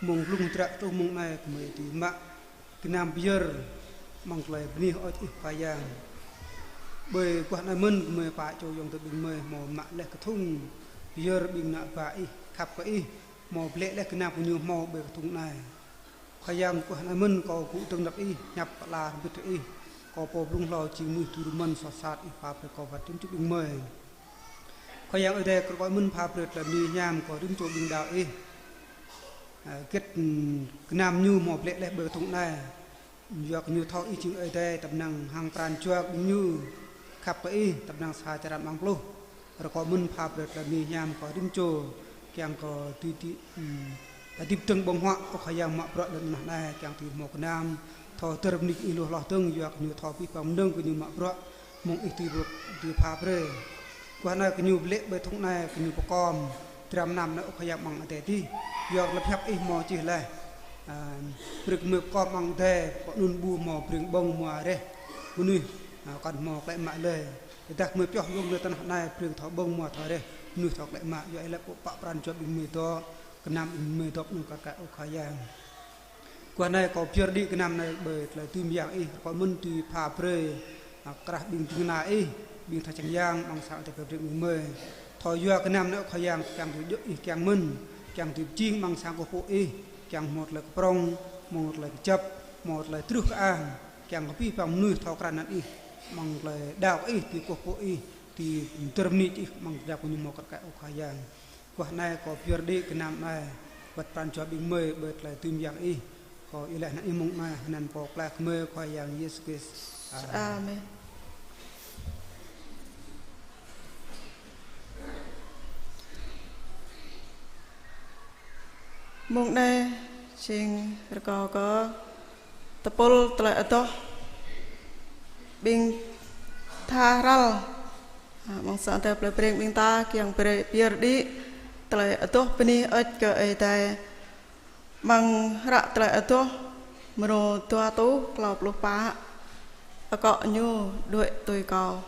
Mơ̆ng blung hơdră truh mơ̆ng anai gơmơi dưi mă gơnam pơyơr amăng tơlơi bơni hơơč Ih Khua Yang. Ƀơi guah anai mơ̆n gơmơi pă čô ayŏng adơi ƀing gơmơi hmâo mă laih kơthŭng pơyơr ƀing ană bă Ih khăp kơ Ih, hmâo blĕ laih gơnam gơñu hmâo ƀơi kơthŭng anai. Khua Yang, guah anai mơ̆n kâo gŭ dơ̆ng nao kơ Ih, hiăp pơala rơmbit hăng Ih. Kâo pô blung hlâo jing mơnuih tui rơmơ̆n soh sat, Ih pha brơi kâo wơ̆t rĭm čô ƀing gơmơi. Khua Yang Ơi Adai, kâo rơkâo mơ̆n pha brơi tơlơi bơni hiam kơ rĭm čô ƀing đaŏ Ih. Ơ, hơget, ưm, gơnam ñu hmâo blĕ laih ƀơi kơthŭng anai. Yua kơ ñu thâo Ih jing Ơi Adai, tơpă năng hăng pran jua ƀing ñu khăp kơ Ih, tơpă năng sa črăn amăng pluh. Rơkâo mơ̆n pha brơi tơlơi bơni hiam kơ rĭm čô, kiăng kơ tui tui, ưm, hơdip dơ̆ng ƀơ̆ng huă, ơ Khua Yang, mă bruă lŏn tơnah anai, kiăng tui hmâo gơnam, thâo hơdơr bơni kơ Ih hloh hloh dơ̆ng, yua kơ ñu thâo abih bang mơnơ̆ng gơñu mă bruă, mơ̆ng Ih tui bruă, tui pha brơi. Guah anai gơñu blĕ ƀơi kơthŭng anai, gơñu pơkom dram gơnam anai, ơ Khua Yang, amăng adai adih. Yua kơ tơlơi pơhiăp Ih hmâo čih laih. Ơ, brơi gơmơi pơkom amăng adai, pơ anŭn ƀu hmâo brơi ƀơ̆ng hmua reh mơnuih, ơ, kăn hmâo klĕ mă lơi. Tơdah gơmơi pioh mơ̆ng lŏn tơnah anai, brơi thâo ƀơ̆ng hmua thâo reh mơnuih thâo klĕ mă, yua Ih lăp pơpă pran jua ƀing gơmơi dŏ, gơnam ƀing gơmơi dŏ anŭn kar kaĭ, ơ Khua Yang. Guah anai kâo pơyơr đĭ gơnam anai ƀơi tơlơi dưi mơyang Ih, rơkâo mơ̆n tui pha brơi, ơ, krah ƀing ding kơna Ih, ƀing tha čang yang, amăng sang adai plei Breng ƀing gơmơi. Thâo yua gơnam anai, ơ Khua Yang, kiăng tui djơ̆ Ih kiăng mơ̆n, kiăng tui pơjing amăng sang kơkuh pơpŭ Ih, kiăng hmâo tơlơi kơprŏng, hmâo tơlơi kơjăp, hmâo tơlơi truh kơ-ang, kiăng kơ abih bang mơnuih thâo krăn anăn Ih, amăng tơlơi đaŏ kơ Ih, tui kơkuh pơpŭ Ih, tui hơdơr bơni Ih, amăng tơlơi gơñu hmâo kar kaĭ, ơ Khua Yang. Guah anai kâo pơyơr đĭ gơnam anai, wơ̆t pran jua ƀing gơmơi ƀơi tơlơi dưi mơyang Ih. Kâo iâu laĭ anăn Ih mơ̆ng anai, anăn Pô Pơklaih gơmơi Khua Yang Yêsu Krist. Amen. Amen. Mông anai jing rơkâo kơ tơpul tơlơi adoh ƀing tha hrăl. Ơ, amăng sang adai plei Breng ƀing ta kiăng brơi pơyơr đĭ tơlơi adoh bơni hơơč kơ Ơi Adai. Amăng hră tơlơi adoh mrô dua rơtuh klâo pluh pă, akŏ ñu đuaĭ tui kâo.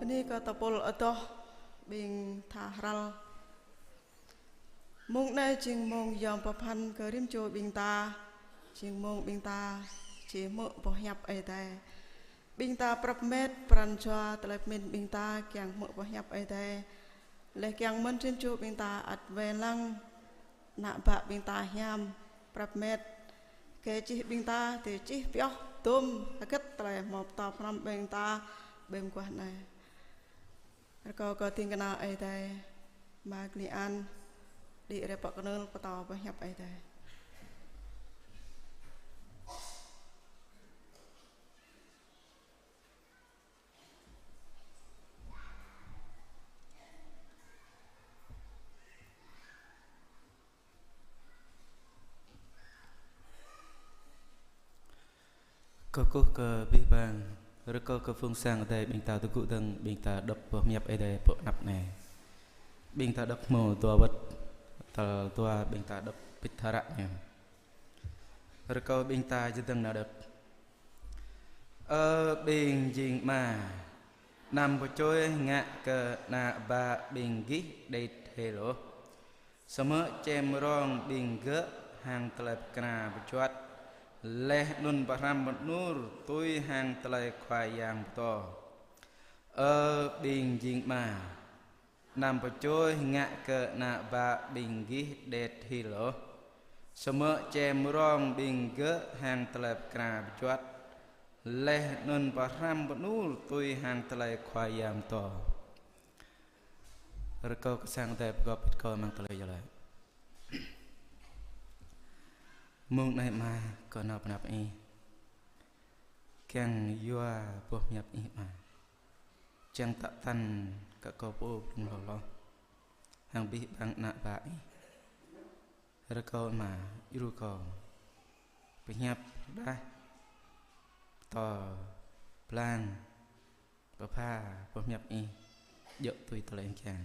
Bơni kơ tơpul adoh ƀing tha hrăl. Mông anai jing mông yom pơphan kơ rĭm čô ƀing ta, jing mông ƀing ta či hmư̆ boh hiăp Ơi Adai. Ƀing ta prăp met pran jua tơlơi pơmĭn ƀing ta kiăng hmư̆ boh hiăp Ơi Adai. Laih kiăng mơ̆n rĭm čô ƀing ta ăt wai lăng ană bă ƀing ta hiam prăp met. Kơ čih ƀing ta, tơ čih pioh tôm hơget tơlơi hmâo pơtô pơhrăm ƀing ta ƀơi mơguah anai. Rơkâo kơ ding kơna Ơi Adai, Ama Gli An, đĭ rai pơ kơnưl pơtô boh hiăp Ơi Adai. Kơkuh kơ abih bang, rơkâo kơ phung sang Adai ƀing ta tơgŭ dơ̆ng, ƀing ta đŏk boh hiăp Ơi Adai pơ anăp anai. Ƀing ta đŏk hmâo dua wơ̆t, tal dua ƀing ta đŏk pĭt hră ñu. Rơkâo ƀing ta čơdơ̆ng nao đŏk. Ơ ƀing jing ama, anăm pơčôi ngă kơ ană bă ƀing gih đĕt hil ôh. Samơ̆ čem rong ƀing gơ̆ hăng tơlơi pơkra pơjuăt, laih anŭn pơhrăm pơanŭr tui hăng tơlơi Khua Yang pơtô. Ơ ƀing jing ama, anăm pơčôi ngă kơ ană bă ƀing gih đĕt hil ôh. Samơ̆ čem rong ƀing gơ̆ hăng tơlơi pơkra pơjuăt, laih anŭn pơhrăm pơanŭr tui hăng tơlơi Khua Yang pơtô. Rơkâo kơ sang Adai pơgop pĭt kơ amăng tơlơi iâu laĭ. Mông anai Ama, kâo nao pơ anăp Ih. Kiăng yua boh hiăp Ih Ama. Čang tă tăn kơ kâo pô blung hloh hloh. Hăng abih bang ană bă Ih. Rơkâo Ama, djru kâo. Pơhiăp rơđah. Pơtô blang. Pơpha boh hiăp Ih djơ̆ tui tơlơi kiăng.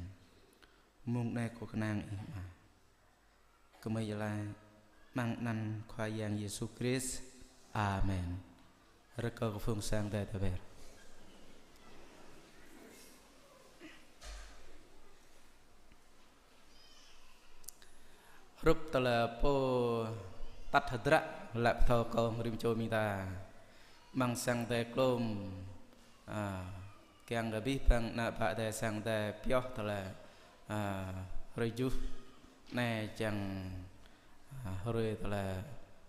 Mông anai kâo kơnang Ih Ama. Kơmơi iâu laĭ amăng anăn Khua Yang Yêsu Krist. Amen. Rơkâo kơ phung sang Adai tơber. Hrup tơlơi pô tăt hơdră laĭ pơthâo kơ rĭm čô ƀing ta. Amăng sang Adai klôm, a, kiăng kơ abih bang ană bă Adai sang Adai pioh tơlơi, a, hrơi juh anai čang, a, hrơi tơlơi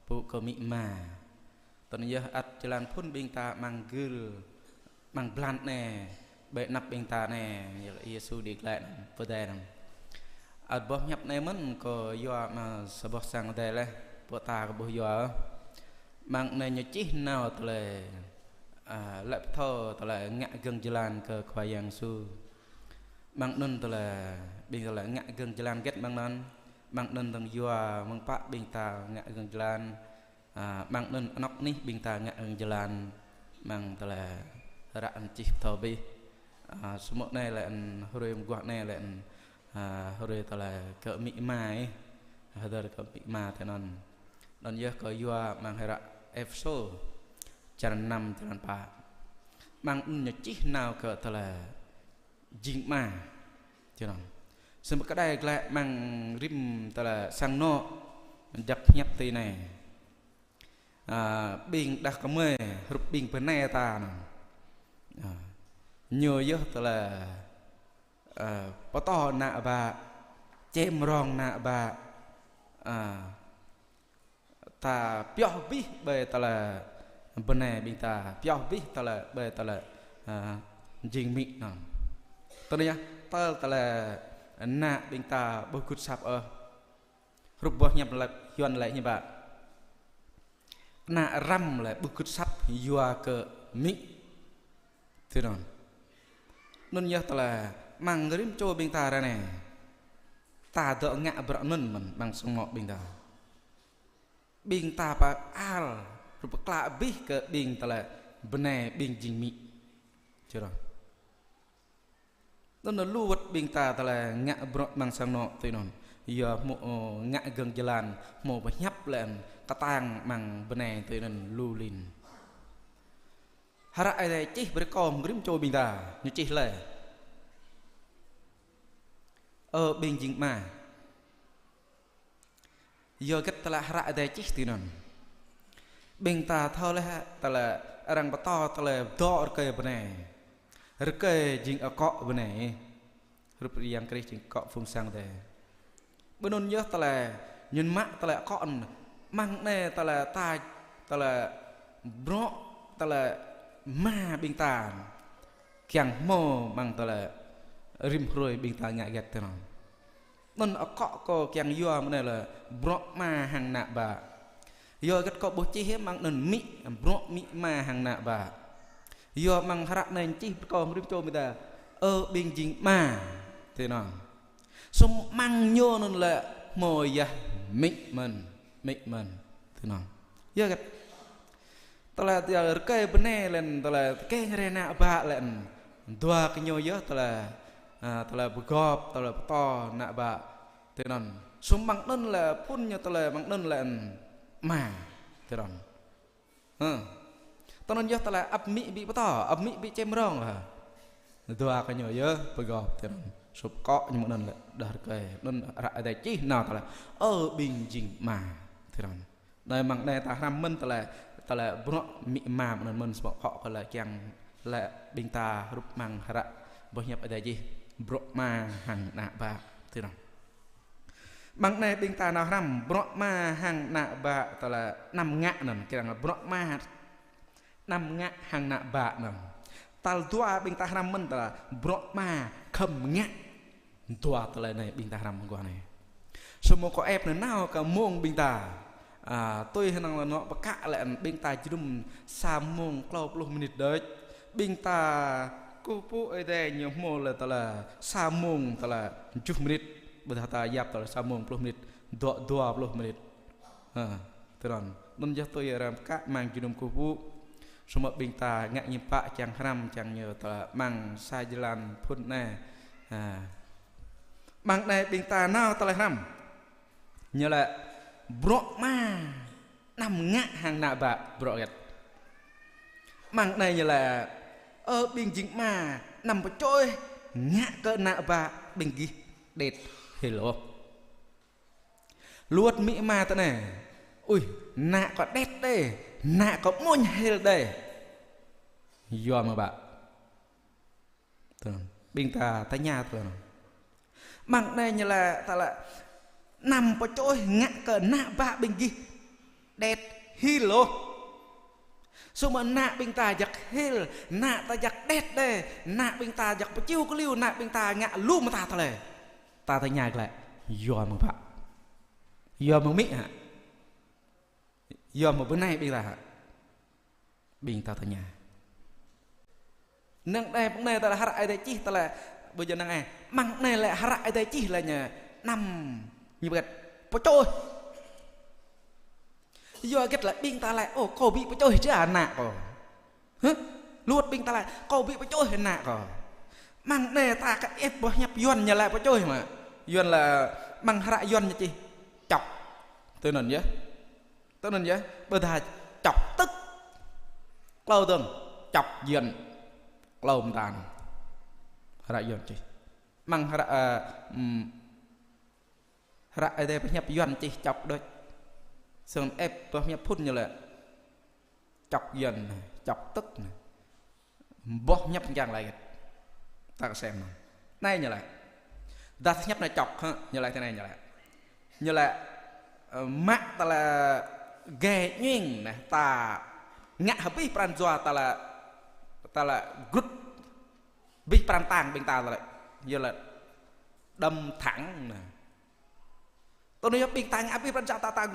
pŭ kơ amĭ ama. Tui anŭn yơh ăt jơlan phŭn ƀing ta amăng gưl, amăng blan anai, ƀơi anăp ƀing ta anai, Yêsu đĭ glaĭ anŭn, pơ adai anŭn. Ăt boh hiăp anai mơ̆n kâo yua amăng sa boh sang Adai laih, ƀu ta kơ ƀuh yua. Amăng anai ñu čih nao tơlơi, a, laĭ pơthâo tơlơi ngă gơ̆ng jơlan kơ Khua Yang Yêsu. Amăng anŭn tơlơi, ƀing tơlơi ngă gơ̆ng jơlan hơget amăng anŭn, amăng anŭn dơ̆ng yua mơ̆ng pă ƀing ta ngă gơ̆ng jơlan, a, amăng anŭn anŏk anih ƀing ta ngă gơ̆ng jơlan, amăng tơlơi hră anŭn čih pơthâo abih. A, samơ̆ anai lĕ anŭn hrơi mơguah anai lĕ anŭn, a, hrơi tơlơi kơ amĭ ama ih, hơdơr kơ amĭ ama tui anŭn. Anŭn yơh kâo yua amăng hră Êphêsô, črăn năm, črăn pă. Amăng anŭn ñu čih nao kơ tơlơi jing ama. Tui anŭn. Samơ̆ kơđai glaĭ amăng rĭm tơlơi sang anŏ, jăk hiăp tui anai. A, ƀing đah kơmơi, hrup ƀing bơnai ta anŭn. A, ñu yơh tơlơi, a, pơtô ană bă, čem rong ană bă, a, ta pioh abih ƀơi tơlơi bơnai ƀing ta, pioh abih tơlơi ƀơi tơlơi, a, jing amĭ anŭn. Tui anŭn yơh, tơl tơlơi ană ƀing ta ƀu gưt asăp ôh. Hrup boh hiăp laĭ, Yuan laĭ hiư̆m pă. Ană răm lĕ ƀu gưt asăp yua kơ amĭ. Tui anŭn. Anŭn yơh tơlơi amăng rĭm čô ƀing ta ră anai. Ta dŏ ngă bruă anŭn mơ̆n amăng sang anŏ ƀing ta. Ƀing ta pơal, hrup pơkla abih kơ ƀing tơlơi bơnai ƀing jing amĭ. Tui anŭn. Anŭn lu wơ̆t ƀing ta tơlơi ngă bruă amăng sang anŏ tui anŭn. Yua hmâo, ơ, ngă gơ̆ng jơlan, hmâo pơhiăp lĕ kơtang amăng bơnai tui anŭn lu lin. Hră Ơi Adai čih brơi kơ rĭm čô ƀing ta, ñu čih laih. Ơ ƀing jing ama. Yua hơget tơlơi hră Ơi Adai čih tui anŭn. Ƀing ta thâo laih tơlơi arăng pơtô tơlơi dŏ rơkơi bơnai. Rơkơi jing akŏ bơnai. Hrup Yang Krist jing akŏ phung sang Ơi Adai. Bơnŭn yơh tơlơi, ñu mă tơlơi akŏ anŭn. Mơ̆ng anai tơlơi ta, tơlơi bruă, tơlơi ama ƀing ta. Kiăng hmâo mơ̆ng tơlơi rĭm hrơi ƀing ta ngă hơget tui anŭn. Anŭn akŏ kâo kiăng yua mơ̆ng anai lĕ bruă ama hăng ană bă. Yua hơget kâo ƀuh čih mơ̆ng anŭn amĭ, bruă amĭ ama hăng ană bă. Yua mơ̆ng hră anai čih kâo rĭm čô ƀing ta. Ơ ƀing jing ama. Tui anŭn. Sum mơ̆ng ñu anŭn lĕ hmâo yơh amĭ mơ̆n, amĭ mơ̆n. Tui anŭn. Yua hơget. Tơlơi tơlơi rơkơi bơnai lĕ, tơlơi tơkeng rai ană bă lĕ. Dua kơ ñu yơh tơlơi, a, tơlơi pơgop, tơlơi pơtô ană bă. Tui anŭn. Sum mơ̆ng anŭn lĕ phŭn ñu tơlơi mơ̆ng anŭn lĕ ama. Tui anŭn. Hơ. Tui anŭn yơh tơlơi ăp amĭ ƀu pơtô, ăp amĭ ƀu čem rông hă. Dua kơ ñu yơh pơgop tui anŭn. Sum akŏ ñu mơ̆ng anŭn lĕ đah rơkơi. Anŭn hră Ơi Adai čih nao tơlơi. Ơ ƀing jing ama. Tui anŭn. Anai mơ̆ng anai ta hrăm mơ̆n tơlơi, tơlơi bruă amĭ ama mơ̆n mơ̆n sum akŏ kơ lĕ kiăng lĕ ƀing ta hrup mơ̆ng hră boh hiăp Ơi Adai čih bruă ama hăng ană bă. Tui anŭn. Mơ̆ng anai ƀing ta nao hrăm bruă ama hăng ană bă tơlơi anăm ngă anŭn, kiăng bruă ama anăm ngă hăng ană bă anŭn. Tal dua ƀing ta hrăm mơ̆n tơlơi bruă ama khŏm ngă. Dua tơlơi anai ƀing ta hrăm mơguah anai. Samơ̆ kâo ĕp anai nao kơ mông ƀing ta. A, tui hơnăng lĕ anŏ pơkă lĕ ƀing ta jơnum sa mông klâo pluh mơnit đôč. Ƀing ta kơkuh pơpŭ Ơi Adai ñu hmâo lĕ tơlơi sa mông tơlơi tơjuh mơnit. Ƀôdah ta yap tơlơi sa mông pluh mơnit. Dua, dua pluh mơnit. Ha, tui anŭn. Anŭn yơh tui arăng pơkă mơ̆ng jơnum kơkuh pơpŭ. Samơ̆ ƀing ta ngă ñim pă čang hrăm čang ñu tơlơi mơ̆ng sa jơlan phŭn anai. Ha. Mơ̆ng anai ƀing ta nao tơlơi hrăm. Ñu lĕ bruă ama anăm ngă hăng ană bă bruă hơget. Mơ̆ng anai ñu lĕ, ơ ƀing jing ama anăm pơčôih ngă kơ ană bă ƀing gih đĕt hil ôh. Luăt amĭ ama tơ anai. Ui, ană kâo đĕt đơi, ană kâo amuñ hil đơi. Yua mơ̆ bă. Tui anŭn. Ƀing ta tơña tui anŭn. Mơ̆ng anai ñu lĕ tơlơi anăm pơčôih ngă kơ ană bă ƀing gih đĕt hil ôh. Samơ̆ ană ƀing ta jak hil, ană ta jak đĕt đơi, ană ƀing ta jak pơčiu kơliu, ană ƀing ta ngă lu mơta tơlơi. Ta tơña glaĭ, yua mơ̆ bă. Yua mơ̆ amĭ hă. Yua mơ̆ bơnai ƀing ta hă. Ƀing ta tơña. Năng đe mơ̆ng anai tơlơi hră Ơi Adai čih tơlơi ƀu djơ̆ năng ai. Mơ̆ng anai lĕ hră Ơi Adai čih lĕ ñu anăm ñu bơgăt pơčôih. Yua hơget lĕ ƀing ta lĕ, ô, kâo ƀu pơčôih ča ană kâo. Hă? Luăt ƀing ta lĕ, kâo ƀu pơčôih ană kâo. Mơ̆ng anai ta kơ ĕp boh hiăp Yuan ñu lĕ pơčôih mơ̆. Yuan lĕ mơ̆ng hră Yuan ñu čih chọc. Tui anŭn yơh. Tui anŭn yơh, ƀôdah chọc tức. Klâo dơ̆ng, chọc giận. Klâo mơta anŭn. Hră Yuan čih. Mơ̆ng hră, ơ, ưm, hră Ơi Adai pơhiăp Yuan čih chọc đôč. Sơ̆ng ĕp boh hiăp phŭn ñu lĕ. Chọc giận, chọc tức. Boh hiăp kiăng laĭ hơget. Ta kơ sem anŭn. Anai ñu laĭ. Dah hiăp anai chọc hă, ñu laĭ tui anai ñu laĭ. Ñu laĭ, ơ, mă tơlơi gai ñuing anai, ta ngă abih pran jua tơlơi, tơlơi grŭt abih pran tang ƀing ta tơlơi. Ñu laĭ đâm thẳng anai. Tui anŭn yơh ƀing ta ngă abih pran jua ta, ta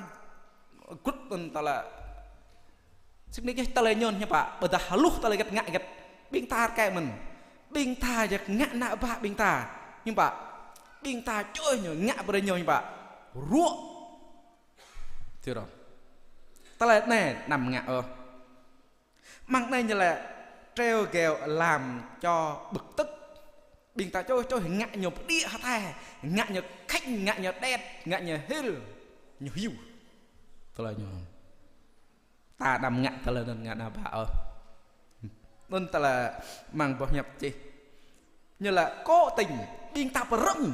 grŭt anŭn tơlơi. Sĭt nik yơh tơlơi ñu hiư̆m pă, ƀôdah hluh tơlơi hơget ngă hơget. Ƀing ta rơkơi mơ̆n. Ƀing ta jak ngă ană bă ƀing ta. Hiư̆m pă. Ƀing ta čôih ñu ngă brơi ñu hiư̆m pă. Ruă. Tui anŭn. Tơlơi anai anăm ngă ôh. Mơ̆ng anai ñu laĭ trêu ghẹo làm cho bực tức. Ƀing ta čôih čôih ngă ñu pơđiă hơtai, ngă ñu khĕng, ngă ñu đĕt, ngă ñu hil, ñu hyu. Tơlơi ñu. Ta anăm ngă tơlơi anŭn ngă ană bă ôh. Anŭn tơlơi mơ̆ng boh hiăp čih. Ñu laĭ kơ tơ̆ng, ƀing ta pơrơ̆ng.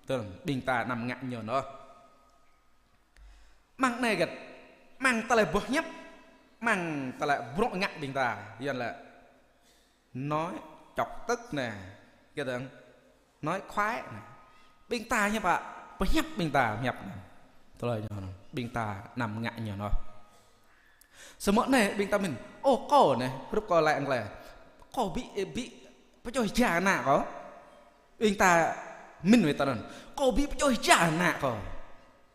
Tơl ƀing ta anăm ngă ñu anŭn. Mơ̆ng anai gơ̆t, mơ̆ng tơlơi boh hiăp, mơ̆ng tơlơi bruă ngă ƀing ta, Yuan lĕ nói chọc tức nè, cái đó nói khoái nè. Ƀing ta hiăp pă, pơhiăp ƀing ta hiăp nè. Tơlơi ñu anŭn, ƀing ta anăm ngă ñu anŭn. Samơ̆ anai ƀing ta mĭn, ô kâo anai, hrup kâo lĕ anglai. Kâo ƀu, ƀu pơčoh hơjăn ană kâo. Ƀing ta mĭn wơ̆t tơlơi anŭn. Kâo ƀu pơčoh hơjăn ană kâo.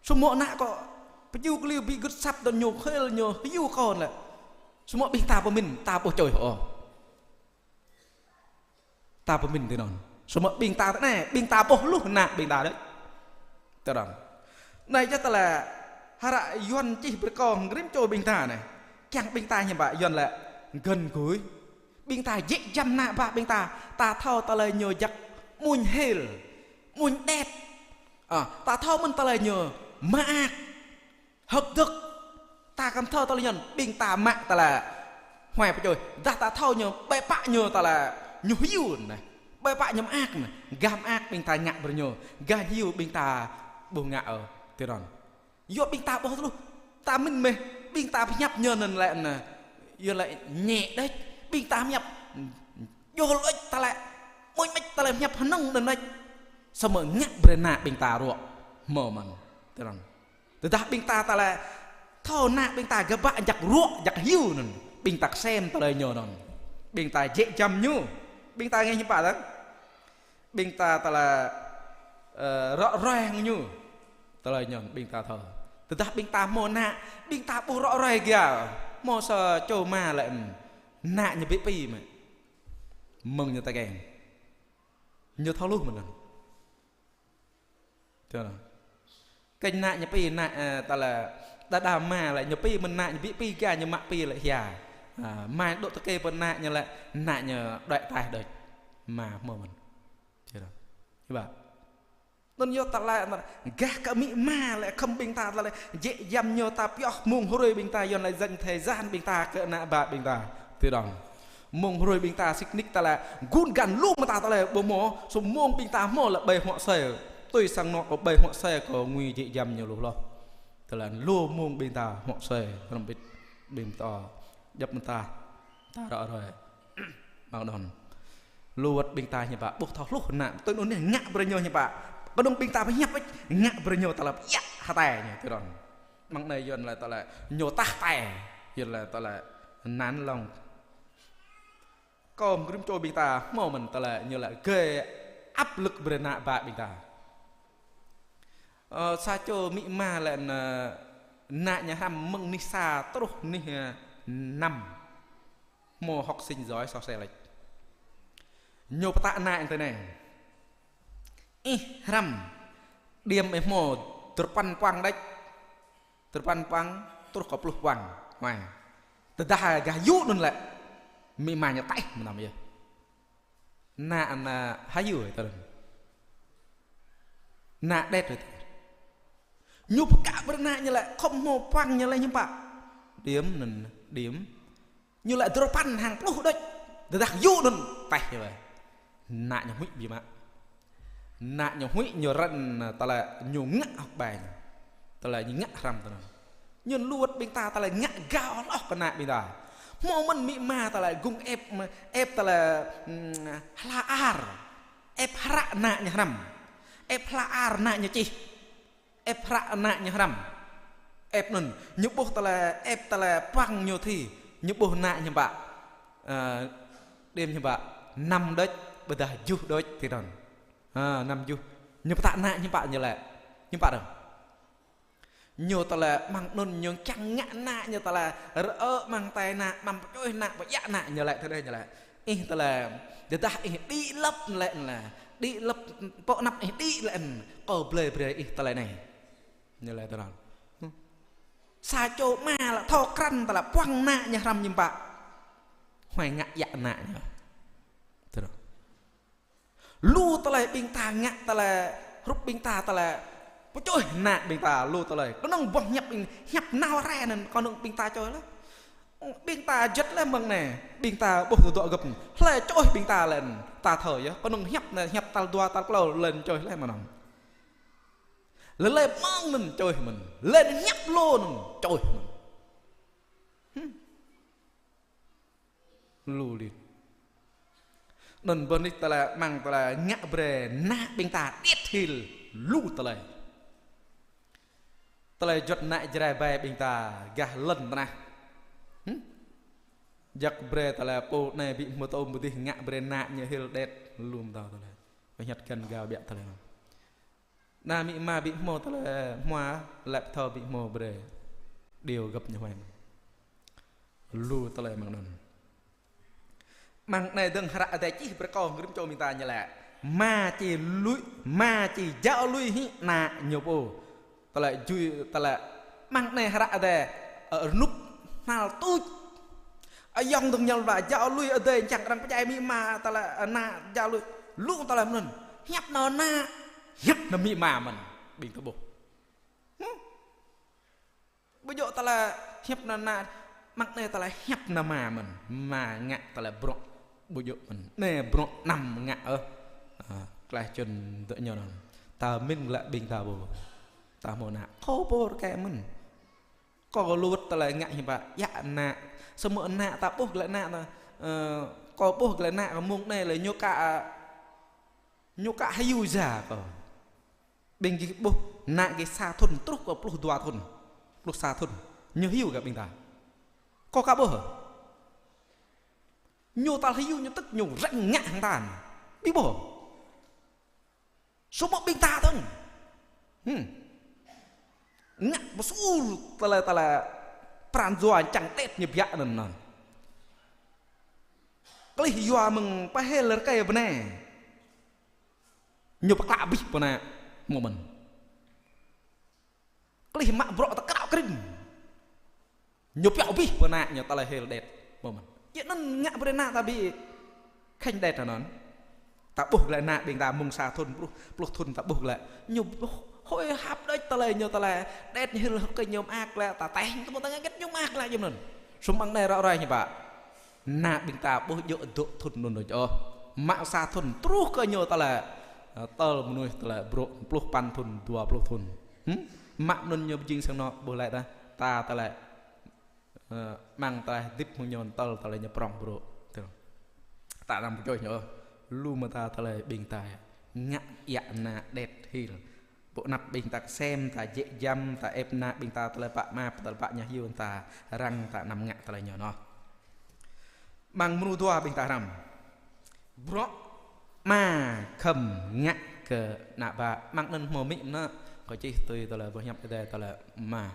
Samơ̆ ană kâo pơjing kơliu ƀu gưt asăp dơ̆ng ñu khel ñu hyu kâo lĕ. Samơ̆ ƀing ta pơmĭn ta ƀu pơčoh ôh. Ta pơmĭn tui anŭn. Samơ̆ ƀing ta tơ anai, ƀing ta ƀuh hluh ană ƀing ta đôč. Tui anŭn. Anai yơh tơlơi hră Yuan čih brơi kơ rĭm čô ƀing ta anai. Kiăng ƀing ta hiư̆m pă Yuan lĕ gần gũi. Ƀing ta jĕ jăm ană bă ƀing ta, ta thâo tơlơi ñu jak mơ̆ng hil, mơ̆ng đet. Ơ, ta thâo mơ̆n tơlơi ñu mơak. Hơ̆k dơ̆k, ta kăn thâo tơlơi ñu, ƀing ta mă tơlơi huai pơčoh. Dah ta thâo ñu, ƀơi pă ñu tơlơi ñu hyu anai. Ƀơi pă ñu mơak anai. Gah mơak ƀing ta ngă brơi ñu. Gah hyu ƀing ta ƀu ngă ôh. Tui anŭn. Yua ƀing ta ƀuh tơluh. Ta mĭn mơ̆n, ƀing ta pơhiăp ñu anŭn lĕ anai. Yua lĕ ñĕ đôč. Ƀing ta pơhiăp jol đôč tơlơi. Mơ̆ng mĕč tơlơi pơhiăp hơnơ̆ng anŭn đôč. Samơ̆ ngă brơi ană ƀing ta ruă. Hmâo mơ̆n. Tui anŭn. Tơdah ƀing ta tơlơi thâo ană ƀing ta gơ̆ ƀă jak ruă, jak hyu anŭn. Ƀing ta kơsem tơlơi ñu anŭn. Ƀing ta jĕ jăm ñu. Ƀing ta ngă hiư̆m pă dơ̆ng. Ƀing ta tơlơi, ơ, rŏ ruai hăng ñu. Tơlơi ñu ƀing ta thâo. Tơdah ƀing ta hmâo ană, ƀing ta ƀu rŏ ruai gơ̆. Hmâo sa čô ama lĕ, ană ñu ƀu pi mă. Mơ̆ng ñu ta keng. Ñu thâo hluh mơ̆n. Tui anŭn. Kơ ană ñu pi, ană, ơ, tơlơi đa đa ama lĕ ñu pi mơ̆n, ană ñu ƀu pi gơ̆ ñu mă pi lĕ hia. Ơ, ama dŏ tơkê pơ ană ñu lĕ, ană ñu đuaĭ ataih đôč. Ama hmâo mơ̆n. Tui anŭn. Hiư̆m pă. Anŭn yơh tơlơi, gah kơ amĭ ama lĕ khŏm ƀing ta tơlơi jĕ jăm ñu ta pioh mông hrơi ƀing ta Yuan lĕ dành thời gian ƀing ta kơ ană bă ƀing ta. Tui anŭn. Mông hrơi ƀing ta sĭt nik tơlơi gun găn lu mơta tơlơi ƀu hmâo, samơ̆ mông ƀing ta hmâo lĕ ƀơi hŏk sơi. Tui sang anŏ kơ ƀơi hŏk sơi kơ ngui jĕ jăm ñu lu hloh. Tơlơi lu mông ƀing ta hŏk sơi, hrŏm bĭt ƀing ta djŏp mơta, ta rŏ ruai. Mơ̆ng anŭn. Lu wơ̆t ƀing ta hiư̆m pă, ƀuh thâo hluh ană, tui anŭn anai ngă brơi ñu hiư̆m pă. Kơnơ̆ng ƀing ta pơhiăp, ngă brơi ñu tơlơi pơyă hơtai ñu, tui anŭn. Mơ̆ng anai Yuan lĕ tơlơi ñu tah tai, Yuan lĕ tơlơi nản lòng. Kơ rĭm čô ƀing ta hmâo mơ̆n tơlơi ñu lĕ gây áp lực brơi ană bă ƀing ta. Ơ, sa čô amĭ ama lĕ ană, ană ñu hrăm mơ̆ng anih sa truh anih, ơ, năm. Hmâo học sinh giỏi soh sel lač. Ñu pơtă ană tui anai. Ih hrăm, điểm ih hmâo duapăn puăng đôč. Duapăn puăng truh kơ pluh puăng. Huai. Tơdah gah yŭ anŭn lĕ. Amĭ ama ñu taih mơnam yơh. Ană, ană hyu tơl. Ană đet tơl. Ñu pơkă brơi ană ñu lĕ khŏm hmâo puăng ñu lĕ hiư̆m pă. Điểm anŭn, điểm. Ñu lĕ duapăn hăng pluh đôč. Tơdah yŭ anŭn taih ñu lĕ. Ană ñu huĭ biă mă. Ană ñu huĭ ñu rơ̆n tơlơi ñu ngă hơ̆k ƀai ñu. Tơlơi ñu ngă hrăm tơnăn. Ñu lu wơ̆t ƀing ta tơlơi ngă gao hloh kơ ană ƀing ta. Hmâo mơ̆n amĭ ama tơlơi gung ĕp, ĕp tơlơi, ưm, hla ar. Ĕp hră ană ñu hrăm. Ĕp hla ar ană ñu čih. Ĕp hră ană ñu hrăm. Ĕp anŭn, ñu ƀuh tơlơi, ĕp tơlơi puăng ñu thi. Ñu ƀuh ană ñu hiư̆m pă. Ơ, điểm hiư̆m pă. Năm đôč, ƀôdah tơjuh đôč, tui anŭn. Ha, năm tơjuh. Ñu pơtă ană ñu hiư̆m pă ñu lĕ. Ñu hiư̆m pă dơ̆ng. Ñu tơlơi mơ̆ng anŭn ñu kiăng ngă ană ñu tơlơi rơ̆ mơ̆ng tai ană, mơ̆ng pơčoh ană, pơyă ană ñu lĕ tui anai ñu lĕ. Ih tơlơi, tơdah ih đĭ lăp lĕ anŭn lĕ. Đĭ lăp, pŏk anăp ih đĭ lĕ anŭn. Kâo blơi brơi ih tơlơi anai. Ñu lĕ tui anŭn. Sa čô ama lĕ thâo krăn tơlơi puăng ană ñu hrăm ñu hiư̆m pă. Huai ngă yă ană ñu. Tui anŭn. Lu tơlơi ƀing ta ngă tơlơi, hrup ƀing ta tơlơi, pơčoh ană ƀing ta, lu tơlơi. Kơnơ̆ng ƀuh hiăp ƀing, hiăp nao rai anŭn, kơnơ̆ng ƀing ta čoh laih. Ƀing ta juăt laih mơ̆ng anai, ƀing ta ƀuh tơdŏ gơ̆p. Hlơi čoh ƀing ta lĕ, ta thâo yơh. Kơnơ̆ng hiăp anai, hiăp tal dua, tal klâo, lĕ čoh laih mơnăm. Lơlơi mơ̆ng anŭn čoih mơ̆n. Lơlơi hiăp lu anŭn čoih mơ̆n. Hm. Lu lin. Anŭn bơni tơlơi mơ̆ng tơlơi ngă brơi ană ƀing ta điêt hil lu tơlơi. Tơlơi juăt ană Jrai ƀing ta gah lŏn tơnah. Hm? Jăk brơi tơlơi pô anai ƀu hmâo tơm ƀu dih ngă brơi ană ñu hil điêt lu mơ̆n tơlơi. Kơ hiăp kăn gao ƀiă tơlơi. Ană amĭ ama ƀu hmâo tơlơi hmua, lăp thâo ƀu hmâo brơi. Điều găp ñu huai. Lu tơlơi mơ̆ng anŭn. Mơ̆ng anai dơ̆ng hră Adai čih brơi kơ rĭm čô ƀing ta ñu laĭ. Ama či lui, ama či jao lui hĭ ană ñu pô. Tơlơi jui, tơlơi mơ̆ng anai hră Adai, ơ, rơnŭk hnal tuč. Ayŏng dơ̆ng ñu laĭ jao lui Adai čang arăng pơdjai amĭ ama tơlơi ană jao lui. Lu tơlơi mơ̆n. Hiăp nao ană, hiăp nao amĭ ama mơ̆n. Ƀing ta ƀuh. Hm? Ƀu djơ̆ tơlơi hiăp nao ană, mơ̆ng anai tơlơi hiăp nao ama mơ̆n. Ama ngă tơlơi bruă ƀu djơ̆ mơ̆n. Anai bruă anăm ngă ôh. Ơ, tơlơi čun dŏ ñu anŭn. Ta mĭn glaĭ ƀing ta ƀu. Ta hmâo ană. Kâo ƀu rơkơi mơ̆n. Kâo lu wơ̆t tơlơi ngă hiư̆m pă, yă ană. Samơ̆ ană ta ƀuh glaĭ ană ta. Ơ, kâo ƀuh glaĭ ană kâo mơ̆ng anai lĕ ñu ka, ñu ka hyu ja kâo. Ƀing gih ƀuh, ană gih sa thŭn truh kơ pluh dua thŭn, pluh sa thŭn. Ñu hyu kơ ƀing ta. Kâo ka ƀuh. Ñu tal hyu ñu tŭk ñu răng ngă hăng ta. Ƀu ƀuh. Samơ̆ ƀing ta tơ̆ng. Hm. Ngă pơsur tơlơi tơlơi pran jua čang điêt ñu biă anŭn anŭn. Klih yua mơ̆ng pơhel rơkơi bơnai. Ñu pơklă abih pơ ană mơ̆n. Klih mă bruă tơkrao kring. Ñu pioh abih pơ ană ñu tơlơi hil điêt mơ̆n. Yua anŭn ngă brơi ană ta ƀu khĕnh điêt anŭn. Ta ƀuh glaĭ ană ƀing ta mơ̆ng sa thŭn pluh, pluh thŭn ta ƀuh glaĭ. Ñu ƀuh hơi hăp đôč tơlơi ñu tơlơi điêt ñu hil hơ̆k kơ ñu mơak glaĭ ta tĕh tơmô ta ngă gĕt ñu mơak glaĭ yua anŭn. Sum ƀăng anai ră ruai hiư̆m pă. Ană ƀing ta ƀuh djơ̆ dŏ thŭn anŭn đôč ôh. Mă sa thŭn truh kơ ñu tơlơi, ơ, tơl mơnuih tơlơi bruă pluh păn thŭn, dua pluh thŭn. Hm? Mă anŭn ñu pơjing sang anŏ ƀuh laĭ ta, ta tơlơi, ơ, mơ̆ng tơlơi hơdip mơ̆ng ñu tơl tơlơi ñu prŏng bruă. Tơl. Ta anăm pơčoh ñu ôh. Lu mơta tơlơi ƀing ta ngă yă ană điêt hil. Pô anăp ƀing ta kơsem, ta jĕ jăm, ta ĕp ană ƀing ta tơlơi pă mă, tơlơi pă ñu hyu ta, răng ta anăm ngă tơlơi ñu anŭn. Mơ̆ng mrô dua ƀing ta hrăm. Bruă ama khŏm ngă kơ ană bă, mơ̆ng anŭn hmâo amĭ ană, kâo čih tui tơlơi boh hiăp Adai tơlơi ama.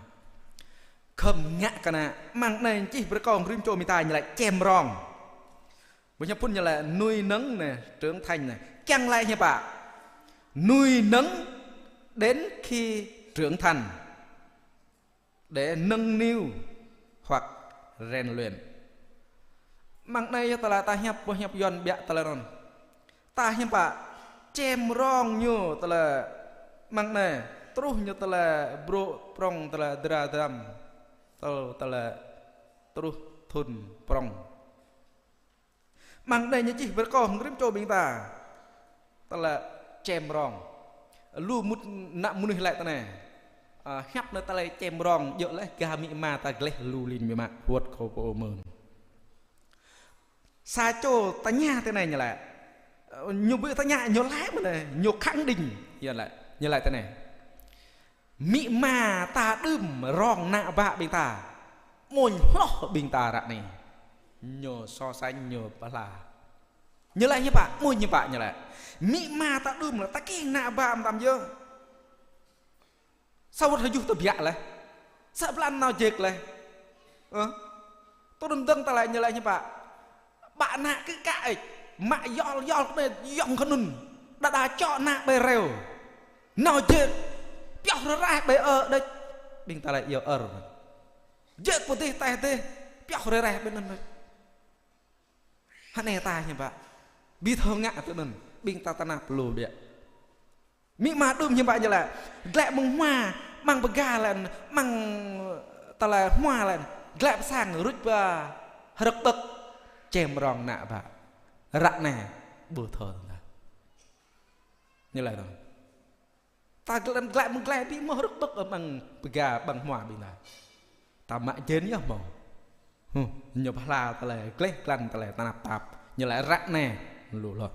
Khŏm ngă kơ ană, mơ̆ng anai čih brơi kơ rĭm čô ƀing ta ñu laĭ čem rong. Boh hiăp phŭn ñu laĭ nuôi nấng anai, trưởng thành anai. Kiăng laĭ hiư̆m pă. Nuôi nấng đến khi trưởng thành. Để nâng niu hoặc rèn luyện. Mơ̆ng anai yơh tơlơi ta hiăp, boh hiăp Yuan biă tơlơi anŭn. Ta hiư̆m pă čem rong ñu tơlơi mơ̆ng anai, truh ñu tơlơi bruă prŏng tơlơi dra dram. Tơl tơlơi truh thŭn prŏng. Mơ̆ng anai ñu čih brơi kơ rĭm čô ƀing ta. Tơlơi čem rong. Lu mŭt ană mơnuih laĭ tui anai. Ơ, hiăp anai tơlơi čem rong, djơ̆ laih gah amĭ ama ta gleh lu lin mơ̆ mă, huăt kâo pô mơ̆n. Sa čô tơña tui anai ñu laĭ. Ơ, ñu ƀu tơña, ñu laĭ mơ̆n anai, ñu khẳng định. Yua laĭ, ñu laĭ tui anai. Amĭ ama ta đưm rong ană bă ƀing ta. Amuñ hloh ƀing ta ră anai. Ñu so sánh ñu pơhla. Ñu laĭ hiư̆m pă, amuñ hiư̆m pă ñu laĭ. Amĭ ama ta đưm laih, ta kiăng ană bă mơtam yơh. Sa wơ̆t hơjuh ta biă laih. Sa blan nao jek laih. Ơ. Tui anŭn dơ̆ng ta laĭ ñu laĭ hiư̆m pă. Bă ană kơ kă ĕč. Mă yol yol kơ anai yŏng kơ anŭn. Đa đa čŏ ană ƀơi rêu. Nao jek. Pioh rơraih ƀơi ơ đôč. Ƀing ta laĭ yơh ơr. Jek pơ dih teh dih. Pioh rơraih ƀơi anŭn đôč. Hơnai ta hiư̆m pă. Ƀu thâo ngă tui anŭn. Ƀing ta tơnap lu biă. Amĭ ama đưm hiư̆m pă ñu laĭ. Glaĭ mơ̆ng hmua, mơ̆ng pơga laĭ, mơ̆ng tơlơi hmua laĭ. Glaĭ pơ sang rŭč pơ hrơ̆k ƀơ̆k. Čem rong ană bă. Ră anai ƀu thâo tơnap. Ñu laĭ tui anŭn. Ta glăn glăi mơ̆ng glăi ƀing hmâo hrŏk ƀơ̆k amăng pơga ƀăng hmua ƀing ta. Ta mă jên yơh hmâo. Huh, ñu pơhla tơlơi gleh glăn tơlơi tơnap tap. Ñu laĭ ră anai lu hloh.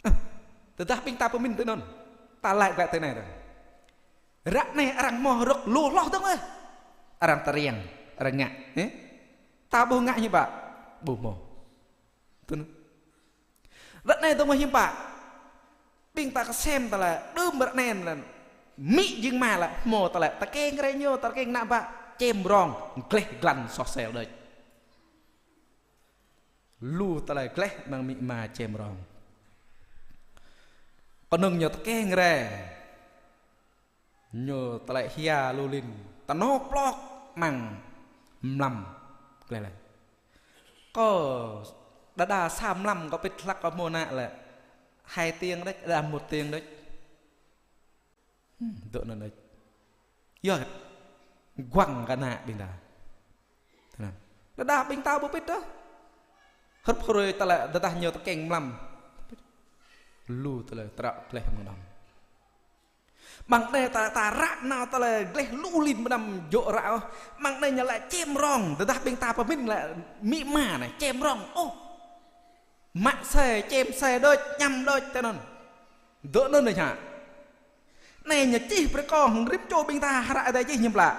Ơ, tơdah ƀing ta pơmĭn tui anŭn, ta laĭ glaĭ tui anai dơ̆ng. Ră anai arăng hmâo hrŏk lu hloh dơ̆ng ôh. Arăng tơriăng, arăng ngă, ơ? Ta ƀu ngă hiư̆m pă, ƀu hmâo. Tui anŭn. Ră anai dơ̆ng mơ̆ hiư̆m pă. Ƀing ta kơsem tơlơi, đưm ră anai lĕ. Mĭ jing mă lĕ, hmâo tơlơi, tơkeng rai ñu, tơkeng ană bă, čem rong, gleh glăn soh sel đôč. Lu tơlơi gleh amăng amĭ ama čem rong. Kơnơ̆ng ñu tơkeng rai. Ñu tơlơi hia lu lin. Tơnô plŏk amăng mlam. Gleh laih. Kâo đơđa sa mlam kâo pĭt hlăk kâo hmâo ană lĕ. Hai tiếng đôč, đơđa một tiếng đôč. Hmm, dŏ anŭn đôč. Yơh, guăng kơ ană ƀing ta. Tui anŭn. Đơđa ƀing ta ƀu pĭt ôh. Hrup hrơi tơlơi, tơdah ñu tơkeng mlam. Lu tơlơi trŏ gleh mơ̆ng đom. Mơ̆ng anai ta, ta ră nao tơlơi gleh lu lin mơnam jŏ ră ôh. Mơ̆ng anai ñu laĭ čem rong, tơdah ƀing ta pơmĭn laĭ amĭ ama anai, čem rong. Ôh. Mă se, čem se đôč, añăm đôč, tui anŭn. Dŏ anŭn đôč hă. Anai ñu čih brơi kơ hăng rĭm čô ƀing ta hră Ơi Adai čih hiư̆m pă.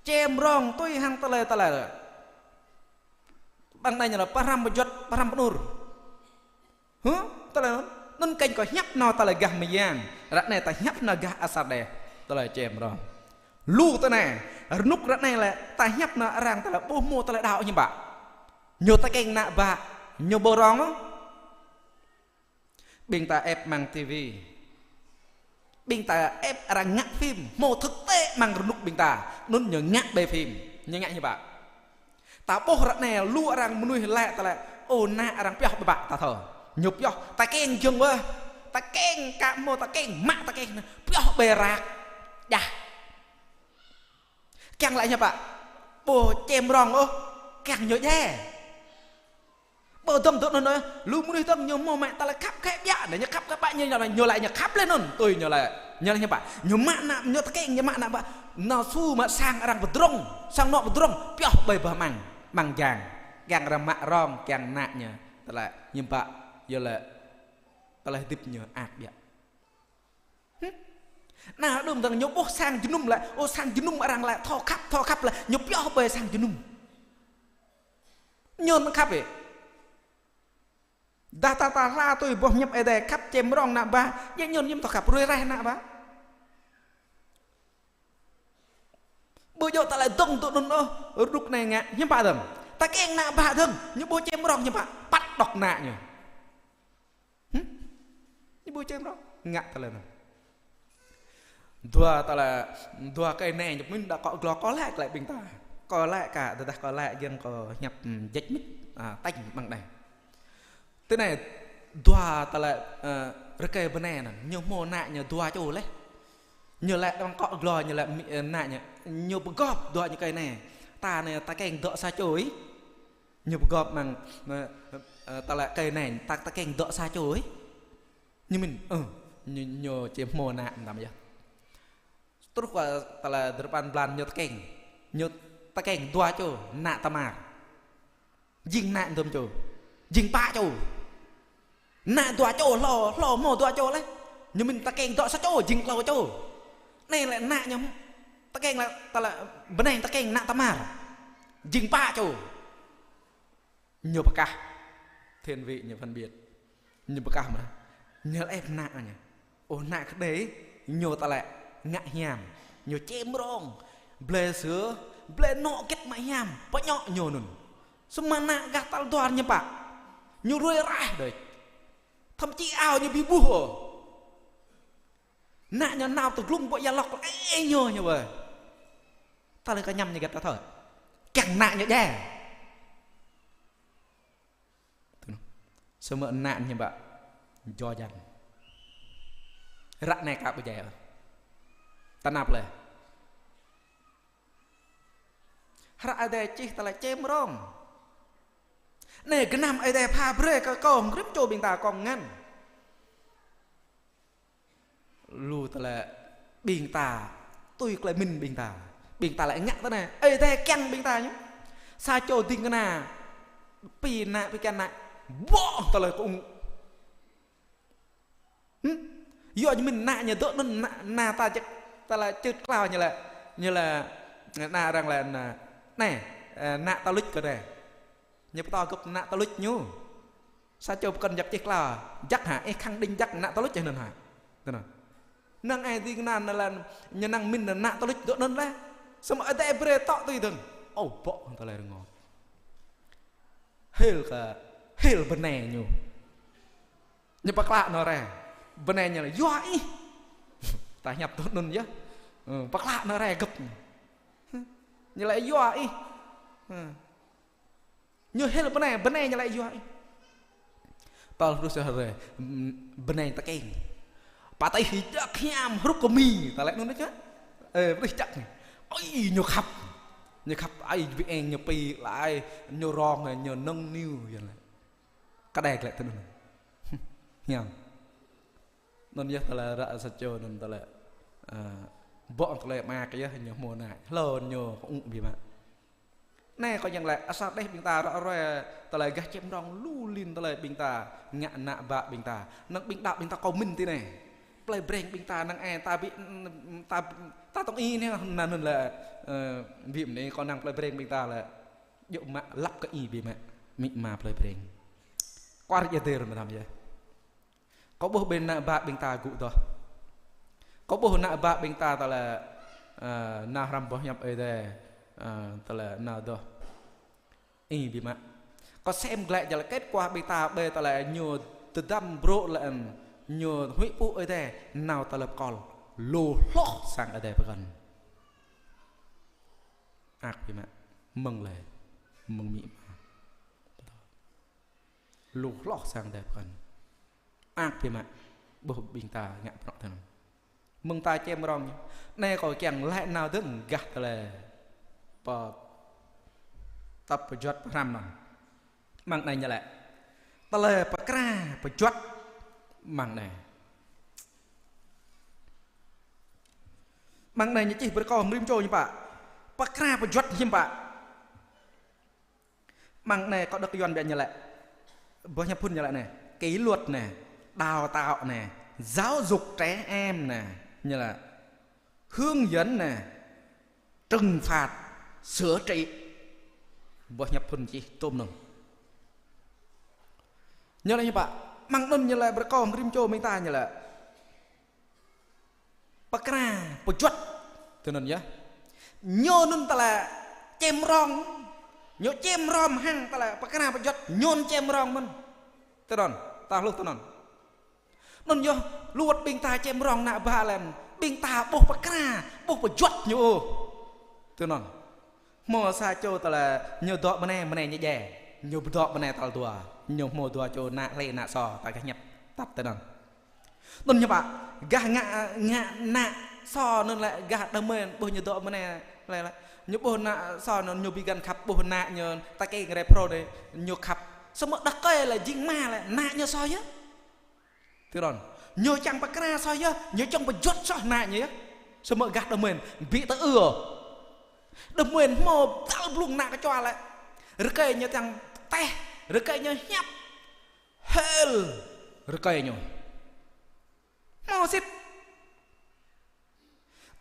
Čem rong tui hăng tơlơi tơlơi. Mơ̆ng anai ñu laĭ pơhrăm pơjuăt, pơhrăm pơnur. Hă? Tơlơi anŭn. Anŭn kơnh kâo hiăp nao tơlơi gah mơyang. Ră anai ta hiăp nao gah asar đeh. Tơlơi čem rong. Lu tui anai. Rơnŭk ră anai lĕ ta hiăp nao arăng tơlơi ƀu hmâo tơlơi đaŏ hiư̆m pă. Ñu tơkeng ană bă. Ñu ƀu rong ôh. Ƀing ta ĕp amăng tivi. Ƀing ta ĕp arăng ngă phim, hmâo thực tế amăng rơnŭk ƀing ta. Anŭn ñu ngă ƀơi phim. Ñu ngă hiư̆m pă. Ta ƀuh ră anai lu arăng mơnuih laĭ tơlơi. Ơ, ană arăng pioh ƀơƀă ta thâo. Ñu pioh, tơkeng jơ̆ng wơh. Tơkeng kơ hmâo tơkeng, mă tơkeng. Pioh ƀơi rak. Jah. Kiăng laĭ hiư̆m pă. Ƀu čem rong ôh. Kiăng ñu djai. Ƀu dơ̆ng dŏ anŭn ôh, lu mơnuih dơ̆ng ñu hmâo mă tơlơi khăp kơ ƀiă, ñu khăp kơ ƀă ñu, ñu laĭ, ñu laĭ ñu khăp laih anŭn, tui ñu laĭ, ñu laĭ hiư̆m pă, ñu mă ană, ñu tơkeng, ñu mă ană bă, nao su mă sang arăng pơdrŏng, sang anŏ pơdrŏng, pioh ƀơi bah amăng, amăng jang, kiăng arăng mă rong, kiăng ană ñu, tơlơi, hiư̆m pă, yua laĭ, tơlơi hơdip ñu ăt ƀiă. Hm? Ană đưm dơ̆ng ñu ƀuh sang jơnum laĭ, ơ sang jơnum arăng laĭ, thâo khăp, thâo khăp laĭ, ñu pioh ƀơi sang jơnum. Ñu mơ̆ khăp ĕ. Dah ta ta hla tui boh hiăp Ơi Adai khăp čem rong ană bă, ñu ñu ñu mơ̆ thâo khăp ruai raih ană bă. Ƀu djơ̆ tơlơi dơ̆ng tŭ anŭn ôh, rơnŭk anai ngă, hiư̆m pă dơ̆ng. Tơkeng ană bă dơ̆ng, ñu ƀu čem rong hiư̆m pă, păt đŏk ană ñu. Hm? Ñu ƀu čem rong. Ngă tơlơi anŭn. Dua tơlơi, dua kơi anai ñu pơmĭn đa kơ glô kơ lĕ, kơ lĕ ƀing ta. Kơ lĕ kơ, tơdah kơ lĕ giăng kơ hiăp, hm, jĕč mĭt, a, tañ mơ̆ng anai. Tui anai, dua tơlơi, ơ, rơkơi bơnai anŭn, ñu hmâo ană ñu dua čô laih. Ñu lĕ đơ̆ng kơ glô, ñu lĕ mĭ, ơ, ană ñu, ñu pơgop dua ñu kơi anai. Ta anai tơkeng dŏ sa čô ih. Ñu pơgop mơ̆ng, ơ, ơ, tơlơi kơi anai, ta, tơkeng dŏ sa čô ih. Ñu mĭn, ơ, ñu, ñu či hmâo ană mơtam yơh. Truh kơ tơlơi dơ̆r păn blan ñu tơkeng. Ñu tơkeng dua čô, ană Tamar. Jing ană dŭm čô. Jing pă čô. Ană dua čô, hlâo, hlâo hmâo dua čô laih. Ñu mĭn tơkeng dŏ sa čô, jing klâo čô. Anai lĕ ană ñu tơkeng lĕ, tơlơi bơnai tơkeng ană Tamar. Jing pă čô. Ñu pơkah. Thiên vị ñu phân biệt. Ñu pơkah mơ̆n. Ñu lĕ ĕp ană ñu. Ơ ană kơđi, ñu tơlơi ngă hiam. Ñu čem rong. Blơi sư̆, blơi anŏ gĕt mă hiam. Pơñŏ ñu anŭn. Samơ̆ ană gah tal dua ñu pă. Ñu ruai raih đôč. Thậm chí ao ñu ƀu ƀuh ôh. Ană ñu nao tơglŭng ƀu ia lŏk, ê, ê, ñu, ñu ƀơi. Tơlơi kơ añăm ñu gĕt ta thâo. Kiăng ană ñu djai. Samơ̆ ană ñu ƀă. Jo jăn. Ră anai ka ƀu djai ôh. Tơnap lĕ. Hră Ơi Adai čih tơlơi čem rong. Anai gơnam Ơi Adai pha brơi kơ kâo, rĭm čô ƀing ta kông ngăn. Lu tơlơi ƀing ta, tui tơlơi mĭn ƀing ta. Ƀing ta lĕ ngă tui anai. Ơi Adai kiăng ƀing ta ñu. Sa čô ding kơna, pi ană, pi kiăng ană. Ƀô̆ tơlơi kơ ung. Hm? Yua ñu mĭn ană ñu dŏ anŭn, ană, ană ta čĕk, ta lĕ čưt klao ñu lĕ, ñu lĕ, ană arăng lĕ ană, anai, ơ, ană ta luč kơ anai. Ñu pơtô gơ̆p ană ta luč ñu. Sa čô pơkŏn jak čih klao, jak hă, ih khăng đing jak ană ta luč ih anŭn hă. Tui anŭn. Năng ai ding kơna anŭn lĕ, ñu năng mĭn ană ta luč dŏ anŭn lĕ. Samơ̆ Adai brơi tŏ tui dơ̆ng. Ơ, ƀô̆ tơlơi rơngot. Hil kơ, hil bơnai ñu. Ñu pơklă nao rai. Bơnai ñu lĕ, yua ih. Ta hiăp tui anŭn yơh. Ơ, pơklă nao rai gơ̆p. Ñu lĕ, yua ih. Ơ. Ñu hil bơnai, bơnai ñu lĕ, yua ih. Tơl rus rai, bơnai tơkeng. Pơtih jak hiam hrup kơ mi. Ta lĕ anŭn čă. Ơ, pơtih jak. Ơi, ñu khăp. Ñu khăp, ơi, ƀing eng ñu pi, lăi, ñu rong, ñu nơ̆ng niu, yua lĕ. Kơđai glaĭ tui anŭn. Hiam. Anŭn yơh tơlơi ră sa čô anŭn tơlơi, ơ, ƀô̆ tơlơi mă kơ yơh ñu hmâo ană. Hlâo ñu kơ ung biă mă. Anai kâo kiăng laĭ, asar đeh ƀing ta ră ruai tơlơi gah čem rong lu lin tơlơi ƀing ta ngă ană bă ƀing ta. Năng ƀing đaŏ ƀing ta kâo mĭn tui anai. Plei Breng ƀing ta năng ai ta ƀu, ta, ta tong i anai, anŭn lĕ, ơ, ƀu mơ̆n kâo năng Plei Breng ƀing ta lĕ. Djơ̆ mă lăp kơ i biă mă, amĭ ama Plei Breng. Kwar jơdêr mơtam yơh. Kâo ƀuh ƀing ană bă ƀing ta gŭ adoh. Kâo ƀuh ană bă ƀing ta tơlơi, ơ, nao hrăm boh hiăp Ơi Adai, ơ, tơlơi nao adoh. I biă mă. Kâo sem glaĭ jal kết quả ƀing ta ƀơi tơlơi ñu tơdăm brô̆ lĕ, ñu huĭ pŭ Ơi Adai, nao tơlơi pơkŏl. Lu hloh sang Ơi Adai pơkŏn. Ak biă mă, mơ̆ng lĕ, mơ̆ng amĭ ama. Lu hloh sang Ơi Adai pơkŏn. Ak biă mă, ƀuh ƀing ta ngă bruă tui anŭn. Mơ̆ng ta čem rong. Anai kâo kiăng laĭ nao dơ̆ng gah tơlơi pơ-, tăp pơjuăt pơhrăm anŭn. Amăng anai ñu laĭ. Tơlơi pơkra pơjuăt amăng anai. Amăng anai ñu čih bơrkâo mơ̆ng rĭm čô hiư̆m pă. Pơkra pơjuăt hiư̆m pă. Amăng anai kâo đŏk Yuan biă ñu laĭ. Boh hiăp phŭn ñu laĭ anai. Kỷ luật anai. Đào tạo anai. Giáo dục trẻ em anai. Ñu laĭ. Hướng dẫn anai. Trừng phạt, sửa trị. Boh hiăp phŭn čih tôm anŭn. Ñu laĭ hiư̆m pă. Amăng anŭn ñu laĭ bơrkâo mơ̆ng rĭm čô ƀing ta ñu laĭ. Pơkra, pơjuăt. Tui anŭn yơh. Ñu anŭn tơlơi čem rong. Ñu čem rong hăng tơlơi pơkra pơjuăt. Ñu anŭn čem rong mơ̆n. Tui anŭn. Ta hluh tui anŭn. Anŭn yơh, lu wơ̆t ƀing ta čem rong ană bă lĕ. Ƀing ta ƀuh pơkra, ƀuh pơjuăt ñu ôh. Tui anŭn. Hmâo sa čô tơlơi ñu dŏ bơnai, bơnai ñu djai. Ñu dŏ bơnai tal dua. Ñu hmâo dua čô ană hlơi ană sô, ta gah ñăp. Tăp tui anŭn. Anŭn ñu pă, gah ngă, ngă ană sô anŭn lĕ, gah đah mơ̆n, ƀuh ñu dŏ bơnai lĕ, lĕ. Ñu ƀuh ană sô anŭn ñu ƀu găn khăp, ƀuh ană ñu ta keng rai phrâo anai, ñu khăp. Samơ̆ đah rơkơi lĕ jing ama lĕ, ană ñu sô yơh. Tui anŭn. Ñu čang pơkra sô yơh, ñu čang pơjuăt sô ană ñu yơh. Samơ̆ gah đah mơ̆n, ƀu tơ ư ôh. Đah mơ̆n hmâo tal blung ană kơčua lĕ. Rơkơi ñu čang teh, rơkơi ñu hiăp. Hil rơkơi ñu. Hmâo sĭt.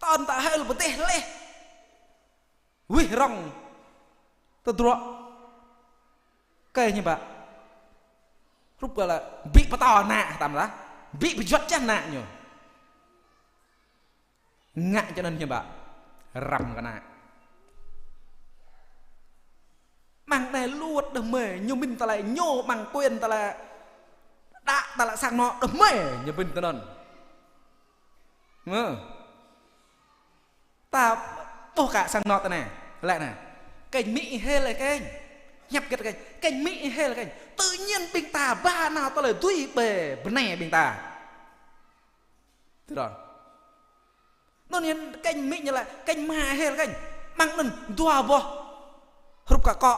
Tơl ta hil pơdeh leh. Wih rong. Tơdruă. Kơ ñu bă. Hrup kơ lĕ ƀu pơtô ană tăm lah. Ƀu pơjuăt čah ană ñu. Ngă čơnăn hiư̆m pă. Răm kơ ană. Amăng anai lu wơ̆t đah mơ̆, ñu mĭn tơlơi, ñu amăng quyền tơlơi. Đa tơlơi sang anŏ đah mơ̆, ñu mĭn tui anŭn. Mơ̆. Ta ƀuh kơ sang anŏ tơ anai, lĕ anai. Keng amĭ hil keng. Hiăp gĕt keng. Keng amĭ hil keng. Tự nhiên ƀing ta ba nao tơlơi dưi ƀơi bơnai ƀing ta. Tui anŭn. Anŭn yơh keng amĭ ñu laĭ, keng ama hil keng. Amăng anŭn dua boh. Hrup kơ akŏ.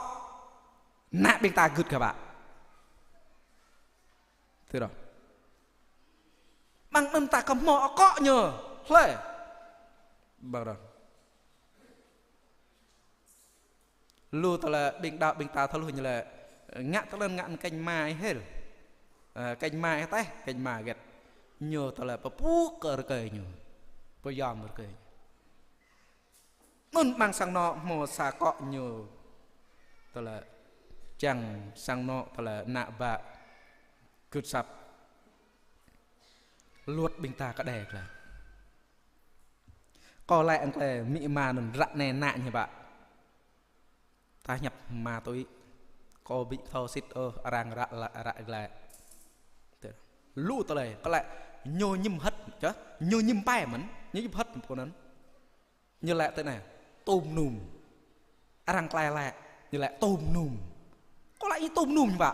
Ană ƀing ta gưt kơ bă. Tui anŭn. Ƀăng anŭn ta kơ hmâo akŏ ñu. Hlơi. Ƀăng anŭn. Lu tơlơi ƀing đaŏ ƀing ta thâo lu ñu lĕ, ngă tơlơi ngă kĕnh ma ih hil. Ơ, kĕnh ma ih tĕh, kĕnh ma gĕt. Ñu tơlơi pơpŭ kơ rơkơi ñu. Pơyom rơkơi ñu. Anŭn ƀăng sang anŏ hmâo sa akŏ ñu. Tơlơi čang sang anŏ tơlơi ană bă gưt asăp. Luăt ƀing ta kơđai klă. Kâo laĭ hăng tơlơi amĭ ama anŭn ră anai ană ñu ƀă. Ta hiăp ma tui. Kâo ƀu thâo sĭt ôh arăng ră lă-, ră glaĭ. Lu tơlơi, kơ laĭ ñu ñim hơ̆t, čă? Ñu ñim pai mơ̆n, ñu ñim hơ̆t pô anŭn. Ñu laĭ tui anai, tôm num. Arăng klaih laĭ, ñu laĭ tôm num. Kâo laĭ ñu tôm num ñu ƀă.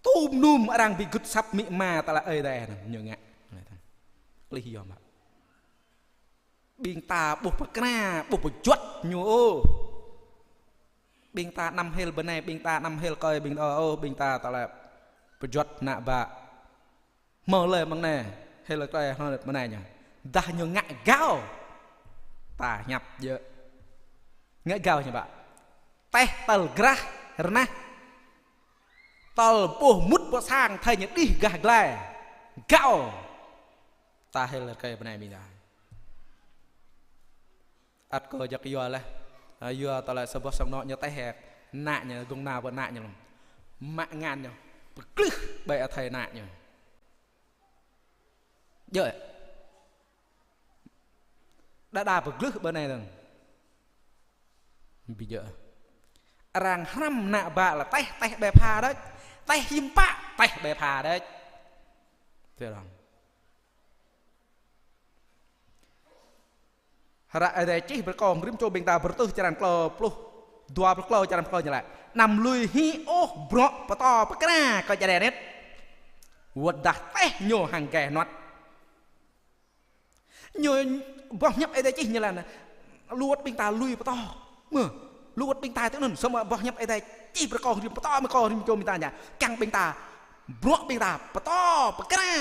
Tôm num arăng ƀu gưt asăp amĭ ama tơlơi Ơi Adai anŭn, ñu ngă. Klih yom ƀă. Ƀing ta ƀuh pơkra, ƀuh pơjuăt ñu ôh. Ƀing ta anăm hil bơnai, ƀing ta anăm hil kơi, ƀing ta ôh, ƀing ta tơlơi pơjuăt ană bă. Hmâo lĕ mơ̆ng anai, hil kơi hmâo lĕ mơ̆ng anai ñu. Dah ñu ngă gao. Ta hiăp djơ̆. Ngă gao ñu ƀă. Tĕh tơl grah rơnah. Tơl ƀuh mŭt pơ sang thơi ñu đih gah glai. Gao. Ta hil kơi bơnai ƀing ta. Ăt kâo jak yua laih. Ha, yua tơlơi sa boh sang anŏ ñu tĕh hĕ. Ană ñu gơ̆ng nao pơ ană ñu lŏm. Mă ngăn ñu. Pơglưh ƀơi athơi ană ñu. Djơ̆. Đa đa pơglưh ƀơi anai dơ̆ng. Ƀu djơ̆. Arăng hrăm ană bă lĕ tĕh, tĕh ƀe pha đôč. Tĕh hiư̆m pă, tĕh ƀe pha đôč. Tui arăng. Hră Ơi Adai čih bơrkông rĭm čô ƀing ta Bơrơtuh črăn klâo pluh, dua pluh klâo črăn klâo ñu laĭ. Anăm lui hĭ ôh bruă pơtô pơkra kơ čơđai anet. Wơ̆t dah tĕh ñu hăng gai hơnuăt. Ñu boh hiăp Ơi Adai čih ñu laĭ anai. Lu wơ̆t ƀing ta lui pơtô. Mơ̆, lu wơ̆t ƀing ta tui anŭn, samơ̆ boh hiăp Ơi Adai čih bơrkông rĭm pơtô mơ̆ kơ rĭm čô ƀing ta ñu. Kiăng ƀing ta, bruă ƀing ta, pơtô, pơkra.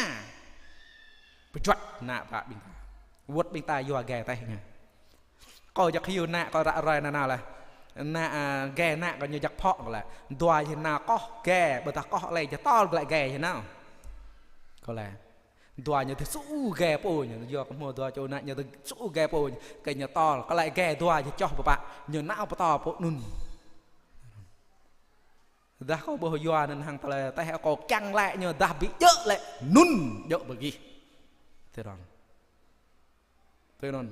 Pơjuăt ană bă ƀing ta. Wơ̆t ƀing ta yua gai tĕh ñu. Kâo jak hyu ană kâo ră ruai nanao laih. Ană, a, gai ană kâo ñu jak phŏ kâo laĭ. Dua jih nao koh gai, ƀôdah koh lĕ jih tơl kâo laĭ gai jih nao. Kâo laĭ. Dua ñu tơ su gai pô ñu, yua kơ hmâo dua čô ană ñu tơ su gai pô ñu, kơ ñu tơl, kơ laĭ gai dua jih čoh pơpă, ñu nao pơtô pô anŭn. Dah kâo ƀuh yua anŭn hăng tơlơi tĕh kâo kiăng laĭ ñu dah ƀu djơ̆ lĕ anŭn djơ̆ ƀơi gih. Tui anŭn. Tui anŭn.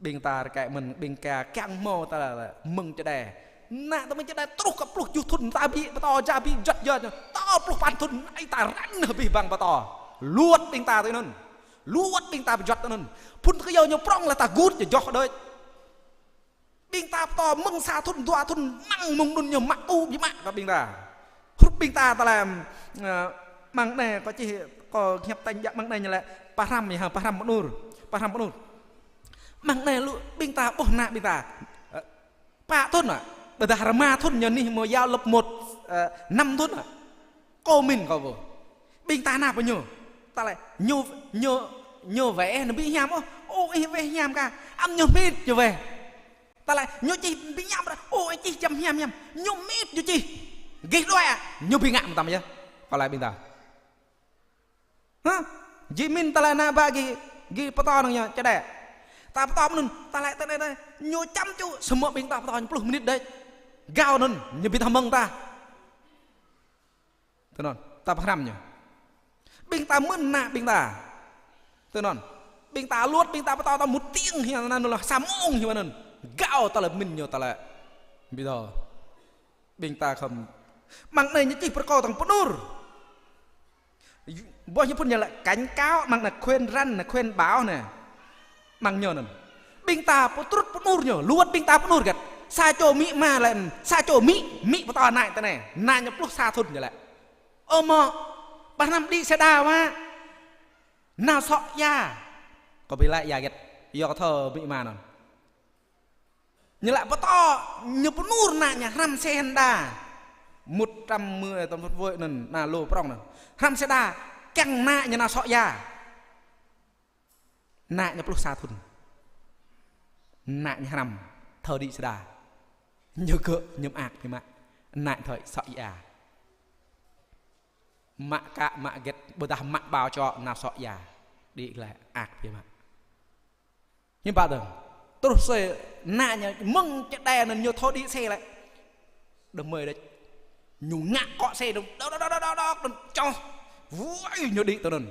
Ƀing ta rơkơi mơ̆n, ƀing ta kiăng hmâo tơlơi mơ̆ng čơđai. Ană tơ mơ̆ng čơđai truh kơ pluh tơjuh thŭn ta ƀu pơtô, ja ƀu juăt yơh. Tơl pluh păn thŭn, ai ta răng hơbĭ ƀăng pơtô. Luăt ƀing ta tui anŭn. Luăt ƀing ta pơjuăt tui anŭn. Phŭn tơ kơ yua ñu prŏng lĕ ta gưt ñu joh đôč. Ƀing ta pơtô mơ̆ng sa thŭn, dua thŭn, mơ̆ng mơ̆ng anŭn ñu mă ƀu ƀu mă kơ ƀing ta. Hrup ƀing ta tơlơi, ơ, mơ̆ng anai kâo čih kâo hiăp tañ jak mơ̆ng anai ñu laĭ pơhrăm yơh, pơhrăm pơnur, pơhrăm pơnur. Mơ̆ng anai lu ƀing ta ƀuh ană ƀing ta, ơ, pă thŭn ah, ƀôdah rơma thŭn ñu anih mơ̆ yua lớp một, ơ, năm thŭn ah. Kâo mĭn kâo ƀuh. Ƀing ta nao pơ ñu. Tơlơi ñu, ñu, ñu wai ih anăm ƀu hiam ôh. Ô, ih wai hiam kah. Anăm ñu hmit ñu wai. Tơlơi ñu čih ƀu hiam ôh. Ô, ih čih čăm hiam hiam. Ñu hmit ñu čih. Gih đuaĭ ah. Ñu ƀu ngă mơtam yơh. Kâo laĭ ƀing ta. Hă? Jing mĭn tơlơi ană bă gih, gih pơtô năng ñu čơđai. Ta pơtô mơnŭn, tơlơi tơlơi tơlơi. Ñu čăm ču, samơ̆ ƀing ta pơtô ñu pluh mơnit đôč. Gao anŭn, ñu ƀu thâo mơ̆ng ta. Tui anŭn, ta pơhrăm ñu. Ƀing ta mơ̆n ană ƀing ta. Tui anŭn, ƀing ta luăt, ƀing ta pơtô ta mŭt tiêng hiam anŭn lŏ sa mông hiam anŭn. Gao tơlơi mĭn ñu tơlơi. Ƀu thâo. Ƀing ta khŏm. Mơ̆ng anai ñu čih pơrơkâo tơ̆ng pơnur. Boh ñu phŭn ñu laĭ cảnh cáo, mơ̆ng anai khuyên răn, khuyên bảo anai. Mơ̆ng ñu anŭn. Ƀing ta pơtrŭt pơnur ñu, luăt ƀing ta pơnur gĕt. Sa čô amĭ ama laĭ, sa čô amĭ, amĭ pơtô ană tơ anai. Ană ñu pluh sa thŭn ñu laĭ. Ơ mơ̆, ƀah năm đĭ sĕ đa wă. Nao sŏ ia. Kâo ƀu laĭ ia gĕt. Yua kơ thâo amĭ ama anŭn. Ñu laĭ pơtô, ñu pơnur ană ñu hrăm sĕ hơnda. Một trăm mười tơm phŭt vơi anŭn, ană lu prŏng anŭn. Hrăm sĕ đa. Kiăng ană ñu nao sŏ ia. Ană ñu pluh sa thŭn. Ană ñu hrăm thâo đĭ sơđa. Ñu gơ̆ ñu mơak biă mă. Ană thâo sŏ ia. Mă kă, mă gĕt, ƀôdah mă bao čô nao sŏ ia. Đĭ glaĭ mơak biă mă. Hiư̆m pă dơ̆ng. Truh sĕ ană ñu mơ̆ng čơđai anŭn ñu thâo đĭ sĕ lĕ. Đơmơi đĕč. Ñu ngă akŏ sĕ dơ̆ng. Đŏk, đŏk, đŏk, đŏk, đŏk, đŏk, čŏh. Wai, ñu đĭ tui anŭn.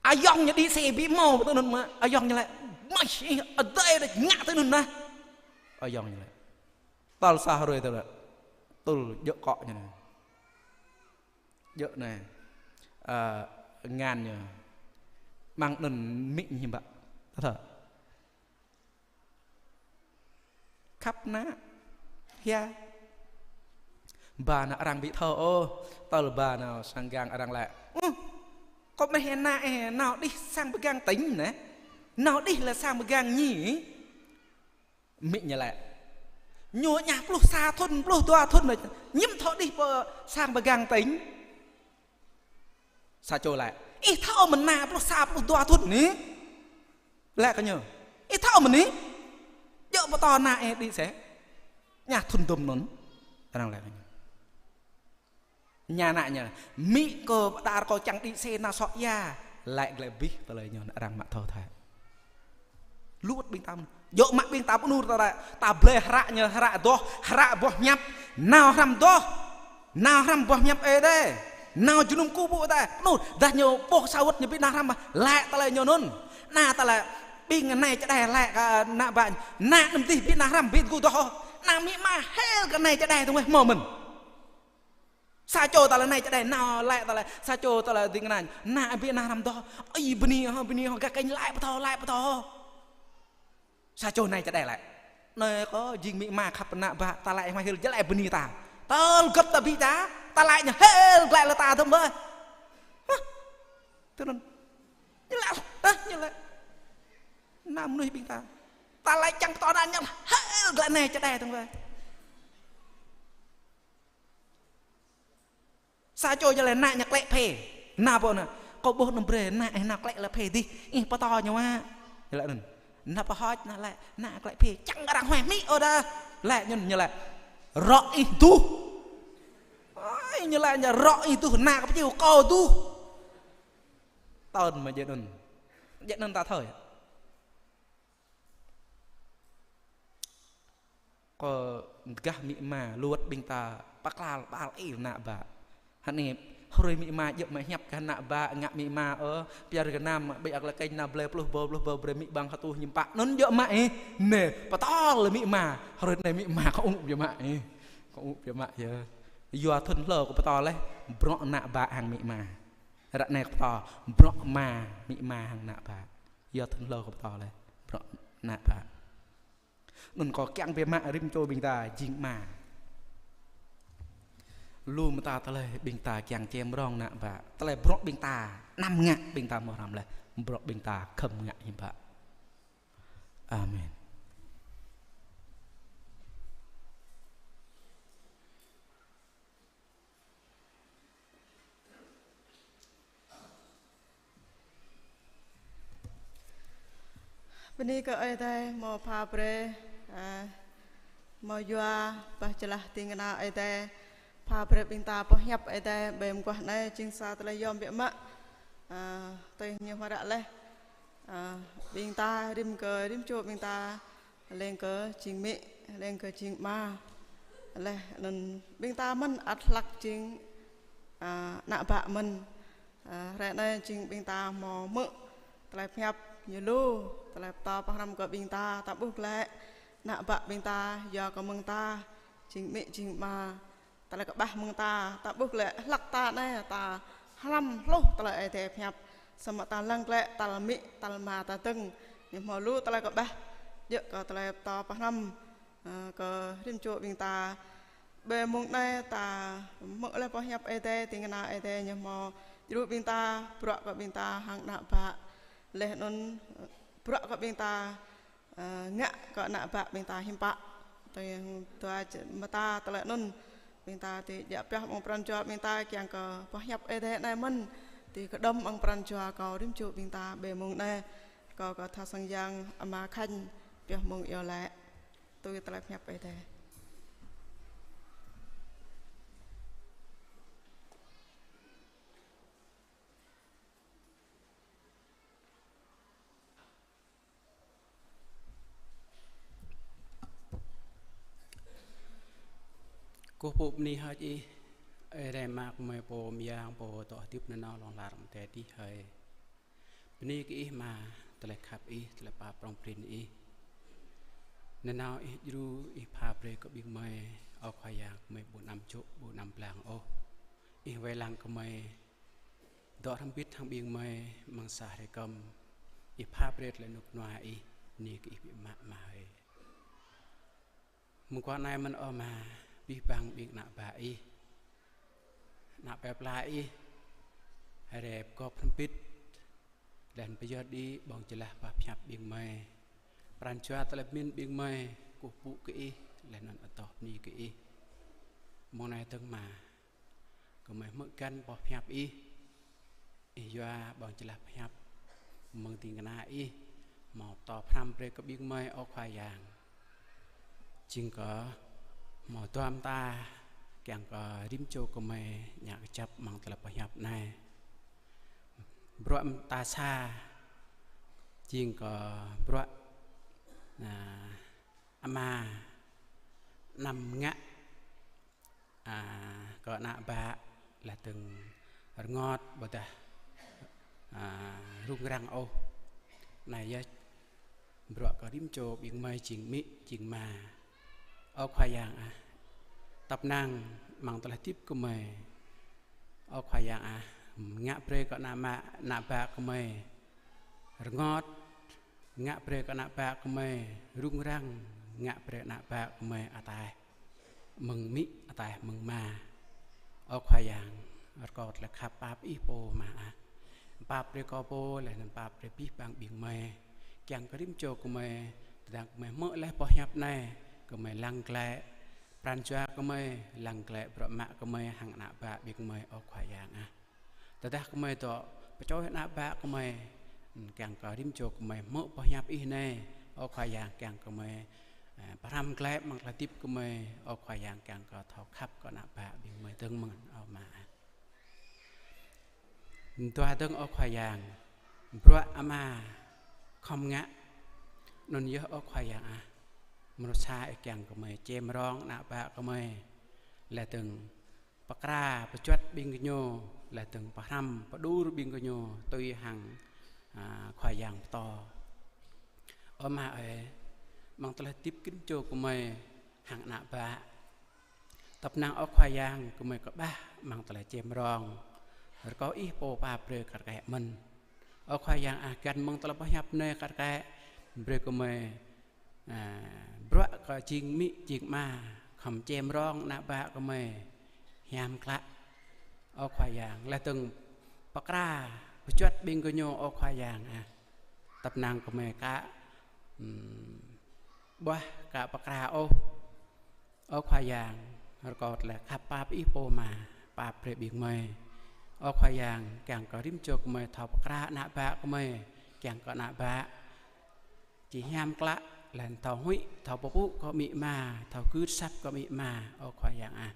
Ayŏng ñu đĭ sĕ ƀu hmâo tui anŭn mơ̆. Ayŏng ñu laĭ. Mơ̆, adai đĕč ngă tui anŭn nah. Ayŏng ñu laĭ. Tal sa hrơi tơl, tơl djơ̆ akŏ ñu anai. Djơ̆ anai. Ơ, ngăn ñu. Mơ̆ng anŭn amĭ ñu hiư̆m pă. Thâo. Khăp ană. Hia. Ba ană arăng ƀu thâo ôh. Tơl ba nao sang gang arăng laĭ. Ơ, kâo mơ̆ hia ană ih, nao đih sang pơgang tỉnh anai. Nao đih lĕ sang pơgang ñi. Amĭ ñu laĭ. Ñu ñah pluh sa thŭn, pluh dua thŭn anai, hiư̆m thâo đih pơ sang pơgang tỉnh. Sa čô laĭ. Ih thâo mơ̆n ană pluh sa, pluh dua thŭn anai. Laĭ kơ ñu. Ih thâo mơ̆n anai. Djơ̆ pơtô ană ih đĭ sĕ. Ñah thŭn dŭm anŭn. Arăng laĭ kơ ñu. Ñu ană ñu. Amĭ kơ pơđar kâo kiăng đĭ sĕ nao sŏ ia. Laĭ glaĭ abih tơlơi ñu arăng mă thâo thai. Lu wơ̆t ƀing ta mơ̆n. Djơ̆ mă ƀing ta pơnur ta laĭ. Ta blơi hră ñu, hră adoh, hră boh hiăp. Nao hrăm adoh. Nao hrăm boh hiăp Ơi Adai. Nao jơnum kơkuh pơpŭ Ơi Adai. Pơnur. Dah ñu ƀuh sa wơ̆t ñu ƀu nao hrăm. Laĭ tơlơi ñu anŭn. Ană ta laĭ. Ƀing anai čơđai laĭ kơ ană bă. Ană anŭn dih ƀu nao hrăm ƀu tơgŭ adoh. Ană amĭ ama hil kơ anai čơđai tơ̆ng weh hmâo mơ̆n. Sa čô ta laĭ anai čơđai nao laĭ ta laĭ. Sa čô ta laĭ ding anai. Ană ƀu nao hrăm adoh. Ơi bơni hŏ, bơni hŏ, gah kơnh laĭ pơtô, laĭ pơtô. Sa čô anai čơđai laĭ. Anai kâo jing amĭ ama khăp ană bă, ta laĭ hmai hil jơlai bơni ta. Tơl gơ̆p ta ƀing ta, ta laĭ ñu hil glaĭ lĕ ta tơm bơi. Hă? Tui anŭn. Ñu laĭ, hă, ñu laĭ. Ană mơnuih ƀing ta. Ta laĭ čang pơtô ană ñu hil glaĭ anai čơđai tơm bơi. Sa čô ñu laĭ ană ñu klĕ phê. Ană pô anŭn. Kâo ƀuh anŭn brơi ană ih nao klĕ lĕ phê dih. Ih pơtô ñu mă. Ñu laĭ anŭn. Ană pơhŏč anŭn laĭ. Ană klĕ phê. Čang arăng huai hmư̆ ôh dah. Laĭ ñu anŭn ñu laĭ. Rŏ ih duh. Ơi, ñu laĭ ñu rŏ ih duh. Ană kơ pơčiu kâo duh. Tơl mơ̆ djơ̆ anŭn. Djơ̆ anŭn ta thâo yơh. Kơ gah amĭ ama, lu wơ̆t ƀing ta pơklal pơal ih ană bă. Hơnĭ, hrơi amĭ ama djơ̆ mă hiăp gah ană bă, ngă amĭ ama, ơ, pơyơr gơnam, ƀơi ak lơkĕñ nao blơi pluh ƀâo, pluh ƀâo brơi amĭ ƀơ̆ng hơtuh hiư̆m pă. Anŭn djơ̆ mă ih, anai, pơtôl amĭ ama, hrơi anai amĭ ama kơ ung djơ̆ mă ih, kơ ung djơ̆ mă yơh. Yua thŭn hlâo kơ pơtô laih, bruă ană bă hăng amĭ ama. Ră anai kơ pơtô, bruă ama, amĭ ama hăng ană bă. Yua thŭn hlâo kơ pơtô laih, bruă ană bă. Anŭn kâo kiăng biă mă rĭm čô ƀing ta jing ama. Lu mơta tơlơi ƀing ta kiăng čem rong ană bă. Tơlơi bruă ƀing ta anăm ngă ƀing ta hmâo hrăm laih. Bruă ƀing ta khŏm ngă hiư̆m pă. Amen. Bơni kơ Ơi Adai hmâo pha brơi, ơ, hmâo yua bah jơlah ding kơna Ơi Adai, pha brơi ƀing ta boh hiăp Ơi Adai ƀơi mơguah anai jing sa tơlơi yom biă mă, ơ, tui ñu hmâo ră laih, ơ, ƀing ta rĭm kơ rĭm čô ƀing ta leng kơ jing amĭ, leng kơ jing ama. Laih anŭn ƀing ta mơ̆n ăt hlak jing, a, ană bă mơ̆n. A, hrơi anai jing ƀing ta hmâo hmư̆ tơlơi pơhiăp ñu lu, tơlơi pơtô pơhrăm kơ ƀing ta, ta ƀuh glaĭ ană bă ƀing ta, yua kơ mơ̆ng ta jing amĭ jing ama. Tơlơi kơƀah mơ̆ng ta, ta ƀuh glaĭ hlăk ta anai, ta hrăm hluh tơlơi Ơi Adai pơhiăp. Samơ̆ ta lăng glaĭ tal amĭ, tal ama ta dơ̆ng. Ñu hmâo lu tơlơi kơƀah, djơ̆ kơ tơlơi pơtô pơhrăm, ơ, kơ rĭm čô ƀing ta. Ƀơi mông anai ta hmư̆ laih boh hiăp Ơi Adai, ding kơna Ơi Adai ñu hmâo djru ƀing ta, bruă kơ ƀing ta hăng ană bă. Laih anŭn, bruă kơ ƀing ta, ơ, ngă kơ ană bă ƀing ta hiư̆m pă. Tui dua č-, mơta tơlơi anŭn. Ƀing ta tui djă pioh mơ̆ng pran jua ƀing ta kiăng kơ boh hiăp Ơi Adai anai mơ̆n, tui kơđŏm mơ̆ng pran jua kâo rĭm čô ƀing ta ƀơi mông anai. Kâo kơ tha sang yang Ama Khanh pioh mơ̆ng iâu laĭ. Tui tơlơi pơhiăp Ơi Adai. Kơkuh pơpŭ bơni hơơč Ih, Ơi Adai Ama gơmơi pô mơyang, pô dŏ hơdip nanao hlŏng lar amăng adai adih hơi. Bơni kơ Ih Ama, tơlơi khăp Ih, tơlơi pap prŏng prin Ih. Nanao Ih djru, Ih pha brơi kơ ƀing gơmơi, Ơ Khua Yang, gơmơi ƀu anăm čŭk, ƀu anăm blang ôh. Ih wai lăng gơmơi dŏ hrŏm hơbĭt hăng ƀing gơmơi amăng sa hrơi kơm. Ih pha brơi tơlơi rơnŭk rơnua Ih, bơni kơ Ih biă mă Ama hơi. Mơguah anai mơ̆n ơ Ama, abih bang ƀing ană bă Ih, ană plei pla Ih, rai pơgop hrŏm hơbĭt, laih anŭn pơyơr đĭ ƀơ̆ng jơlah boh pơhiăp ƀing gơmơi. Pran jua tơlơi pơmĭn ƀing gơmơi, kơkuh pơpŭ kơ Ih, laih anŭn adoh bơni kơ Ih. Mông anai dơ̆ng Ama, gơmơi hmư̆ găn boh pơhiăp Ih. Ih yua ƀơ̆ng jơlah pơhiăp mơ̆ng ding kơna Ih, hmâo pơtô pơhrăm brơi kơ ƀing gơmơi Ơ Khua Yang. Jing kơ hmâo dua mơta kiăng kơ rĭm čô gơmơi ngă kơjăp amăng tơlơi pơhiăp anai. Bruă mơta sa, jing kơ bruă, na, Ama anăm ngă, a, kơ ană bă laih dơ̆ng rơngot ƀôdah, a, rŭng răng ôh. Anai yơh bruă kơ rĭm čô ƀing gơmơi jing amĭ, jing ama. Ơ Khua Yang ah, tăp năng amăng tơlơi hơdip gơmơi. Ơ Khua Yang ah, ngă brơi kơ ană mă, ană bă gơmơi rơngot, ngă brơi kơ ană bă gơmơi rŭng răng, ngă brơi ană bă gơmơi ataih mơ̆ng amĭ, ataih mơ̆ng ama. Ơ Khua Yang, rơkâo tơlơi khăp pap Ih pô Ama ah, pap brơi kơ pô laih anŭn pap brơi abih bang ƀing gơmơi. Kiăng kơ rĭm čô gơmơi, tơdang gơmơi hmư̆ laih boh hiăp anai, gơmơi lăng glaĭ pran jua gơmơi, lăng glaĭ bruă mă gơmơi hăng ană bă ƀing gơmơi, Ơ Khua Yang ah. Tơdah gơmơi dŏ pơčoh ană bă gơmơi, kiăng kơ rĭm čô gơmơi hmư̆ boh hiăp Ih anai, Ơ Khua Yang, kiăng kơ gơmơi, ơ, pơhrăm glaĭ amăng tơlơi hơdip gơmơi, Ơ Khua Yang, kiăng kơ thâo khăp kơ ană bă ƀing gơmơi dơ̆ng mơ̆n, Ơ Ama ah. Dua dơ̆ng, Ơ Khua Yang, bruă ama khŏm ngă, anŭn yơh, Ơ Khua Yang ah, mrô sa Ih kiăng kơ gơmơi čem rong ană bă gơmơi, laih dơ̆ng pơkra pơjuăt ƀing gơñu, laih dơ̆ng pơhrăm pơđur ƀing gơñu tui hăng, a, Khua Yang pơtô. Ơ Ama ơi, amăng tơlơi hơdip rĭm čô gơmơi hăng ană bă, tăp năng, Ơ Khua Yang, gơmơi kơƀah amăng tơlơi čem rong, rơkâo Ih pô pap brơi kar kaĭ mơ̆n. Ơ Khua Yang ah, găn mơ̆ng tơlơi boh hiăp anai kar kaĭ, brơi gơmơi, a, bruă kơ jing amĭ jing ama, khŏm čem rong ană bă gơmơi hiam klă, Ơ Khua Yang, laih dơ̆ng pơkra pơjuăt ƀing gơñu, Ơ Khua Yang ah. Tăp năng gơmơi ka, ưm, ƀuah ka pơkra ôh. Ơ Khua Yang, rơkâo tơlơi khăp pap Ih pô Ama pap brơi ƀing gơmơi. Ơ Khua Yang, kiăng kơ rĭm čô gơmơi thâo pơkra ană bă gơmơi, kiăng kơ ană bă či hiam klă, laih anŭn thâo huĭ, thâo pơpŭ kơ amĭ ama, thâo gưt asăp kơ amĭ ama, Ơ Khua Yang ah.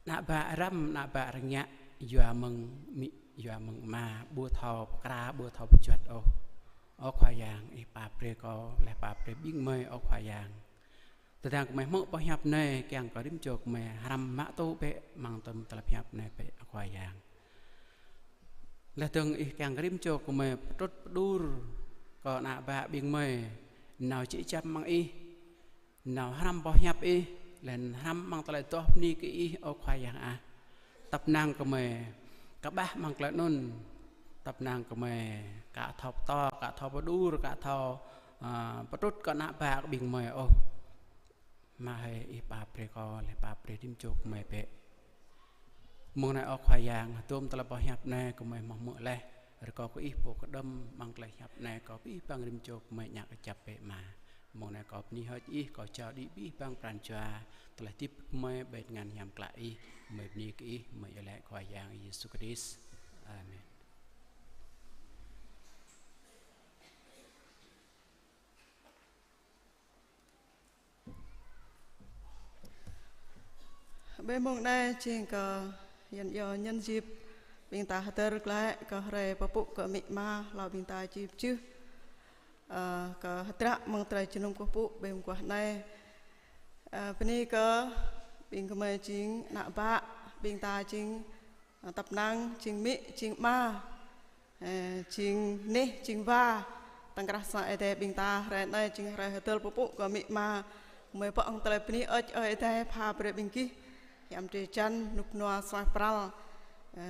Ană bă răm, ană bă rơngiă, yua mơ̆ng amĭ, yua mơ̆ng ama, ƀu thâo pơkra, ƀu thâo pơjuăt ôh. Ơ Khua Yang, Ih pap brơi kâo, laih pap brơi ƀing gơmơi, Ơ Khua Yang. Tơdang gơmơi hmư̆ boh hiăp anai, kiăng kơ rĭm čô gơmơi hrăm mă tŭ bĕ amăng tơm tơlơi hiăp anai bĕ, Ơ Khua Yang. Laih dơ̆ng Ih kiăng kơ rĭm čô gơmơi pơtrŭt pơđur kơ ană bă ƀing gơmơi nao jĕ jăm amăng Ih, nao hrăm boh hiăp Ih, laih anŭn hrăm amăng tơlơi adoh bơni kơ Ih, Ơ Khua Yang ah. Tăp năng gơmơi kơƀah amăng tơlơi anŭn, tăp năng gơmơi ka thâo pơtô, ka thâo pơđur, ka thâo, a, pơtrŭt kơ ană bă ƀing gơmơi ôh. Ama hơi, Ih pap brơi kâo, laih pap brơi rĭm čô gơmơi bĕ. Mông anai, Ơ Khua Yang, tơm tơlơi boh hiăp anai gơmơi hmâo hmư̆ laih, rơkâo kơ Ih pô kơđŏm amăng tơlơi hiăp anai, kơ abih bang rĭm čô gơmơi ngă kơjăp bĕ Ama. Mông anai kâo bơni hơơč Ih, kâo jao đĭ abih bang pran jua, tơlơi hơdip gơmơi ƀơi tơngan hiam klă Ih, gơmơi bơni kơ Ih, gơmơi iâu laĭ Khua Yang Yêsu Krist. Amen. Ƀơi mông anai jing kơ yăn yô nhân dịp ƀing ta hơdơr glaĭ kơ hrơi pơpŭ kơ amĭ ama, hlâo ƀing ta či pơjưh, ơ, kơ hơdră mơ̆ng tơlơi jơnum kơkuh pơpŭ ƀơi mơguah anai. Ơ, bơni kơ ƀing gơmơi jing ană bă, ƀing ta jing, ơ, tăp năng, jing amĭ, jing ama. Ơ, jing neh, jing wa, tơ̆ng krah sang Ơi Adai ƀing ta, hrơi anai jing hrơi hơdơr pơpŭ kơ amĭ ama. Gơmơi bŏ hăng tơlơi bơni hơơč Ơi Adai pha brơi ƀing gih hiam drơi jăn, rơnŭk rơnua suaih pral. Ơ,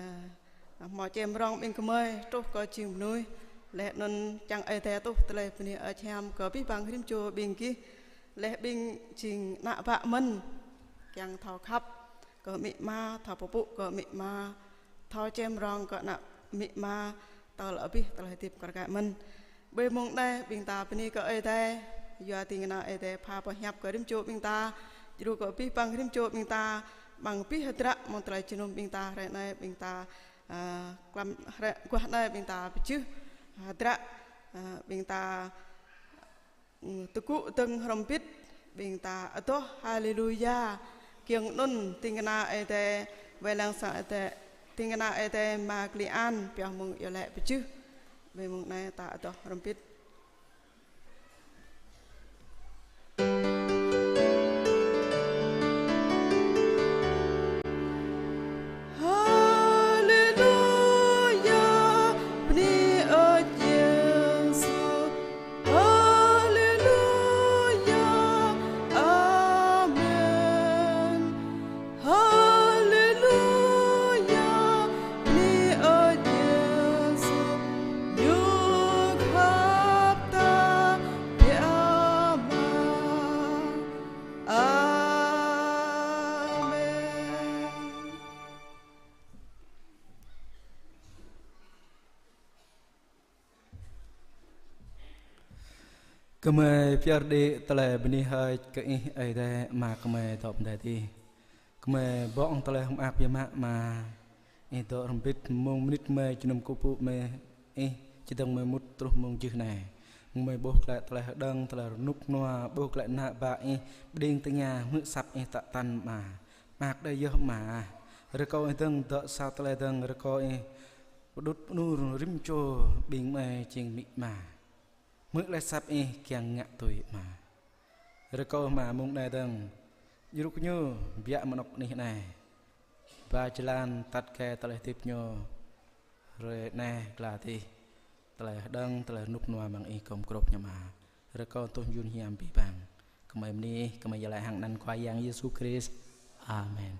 hmâo čem rong ƀing gơmơi truh kơ jing mơnuih. Laih anŭn čang Ơi Adai tuh tơlơi bơni hơơč hiam kơ abih bang rĭm čô ƀing gih. Laih ƀing jing ană bă mơ̆n, kiăng thâo khăp kơ amĭ ama, thâo pơpŭ kơ amĭ ama, thâo čem rong kơ ană amĭ ama, tơl abih tơlơi hơdip kar kaĭ mơ̆n. Ƀơi mông anai ƀing ta bơni kơ Ơi Adai, yua ding kơna Ơi Adai pha pơhiăp kơ rĭm čô ƀing ta, djru kơ abih bang rĭm čô ƀing ta, amăng abih hơdră mơ̆ng tơlơi jơnum ƀing ta hrơi anai ƀing ta, ơ, klăm hrơi mơguah anai ƀing ta pơjưh hơdră, ơ, ƀing ta tơgŭ dơ̆ng hrŏm hơbĭt, ƀing ta adoh Haleluya. Kiăng anŭn ding kơna Ơi Adai, wai lăng sang Ơi Adai, ding kơna Ơi Adai Ama Kli An, pioh mơ̆ng iâu laĭ pơjưh. Ƀơi mông anai ta adoh hrŏm hơbĭt. Haleluya, bơni hơơč Yêsu. Haleluya, amen. Haleluya, bơni hơơč Yêsu, Ñu khăp ta biă mă. Amen. Gơmơi pơyơr đĭ tơlơi bơni hơơč kơ Ih Ơi Adai Ama gơmơi dŏ pơ adai adih. Gơmơi bŏ hăng tơlơi hơ̆k mơak biă mă Ama. Ih dŏ hrŏm hơbĭt mông mơnit gơmơi jơnum kơkuh pơpŭ mơ̆ng Ih, čơdơ̆ng gơmơi mŭt truh mông jưh anai. Gơmơi ƀuh glaĭ tơlơi hơđơ̆ng, tơlơi rơnŭk rơnua, ƀuh glaĭ ană bă Ih, pơđing tơngia, hmư̆ asăp Ih tă tăn Ama. Mơak đơi yơh Ama. Rơkâo Ih dơ̆ng dŏ sa tơlơi dơ̆ng, rơkâo Ih pơđŭt pơanŭn rĭm čô ƀing gơmơi jing amĭ ama. Hmư̆ laih asăp Ih kiăng ngă tui Ama. Rơkâo Ama mông anai dơ̆ng, djru kơ ñu biă mơ̆ng anŏ anih anai. Ba jơlan atăt kơ tơlơi hơdip ñu hrơi anai glaĭ adih. Tơlơi hơđơ̆ng, tơlơi rơnŭk rơnua mơ̆ng Ih gum grŏp ñu Ama. Rơkâo tuh jun hiam abih bang. Gơmơi bơni Ih, gơmơi iâu laĭ hăng anăn Khua Yang Yêsu Krist. Amen.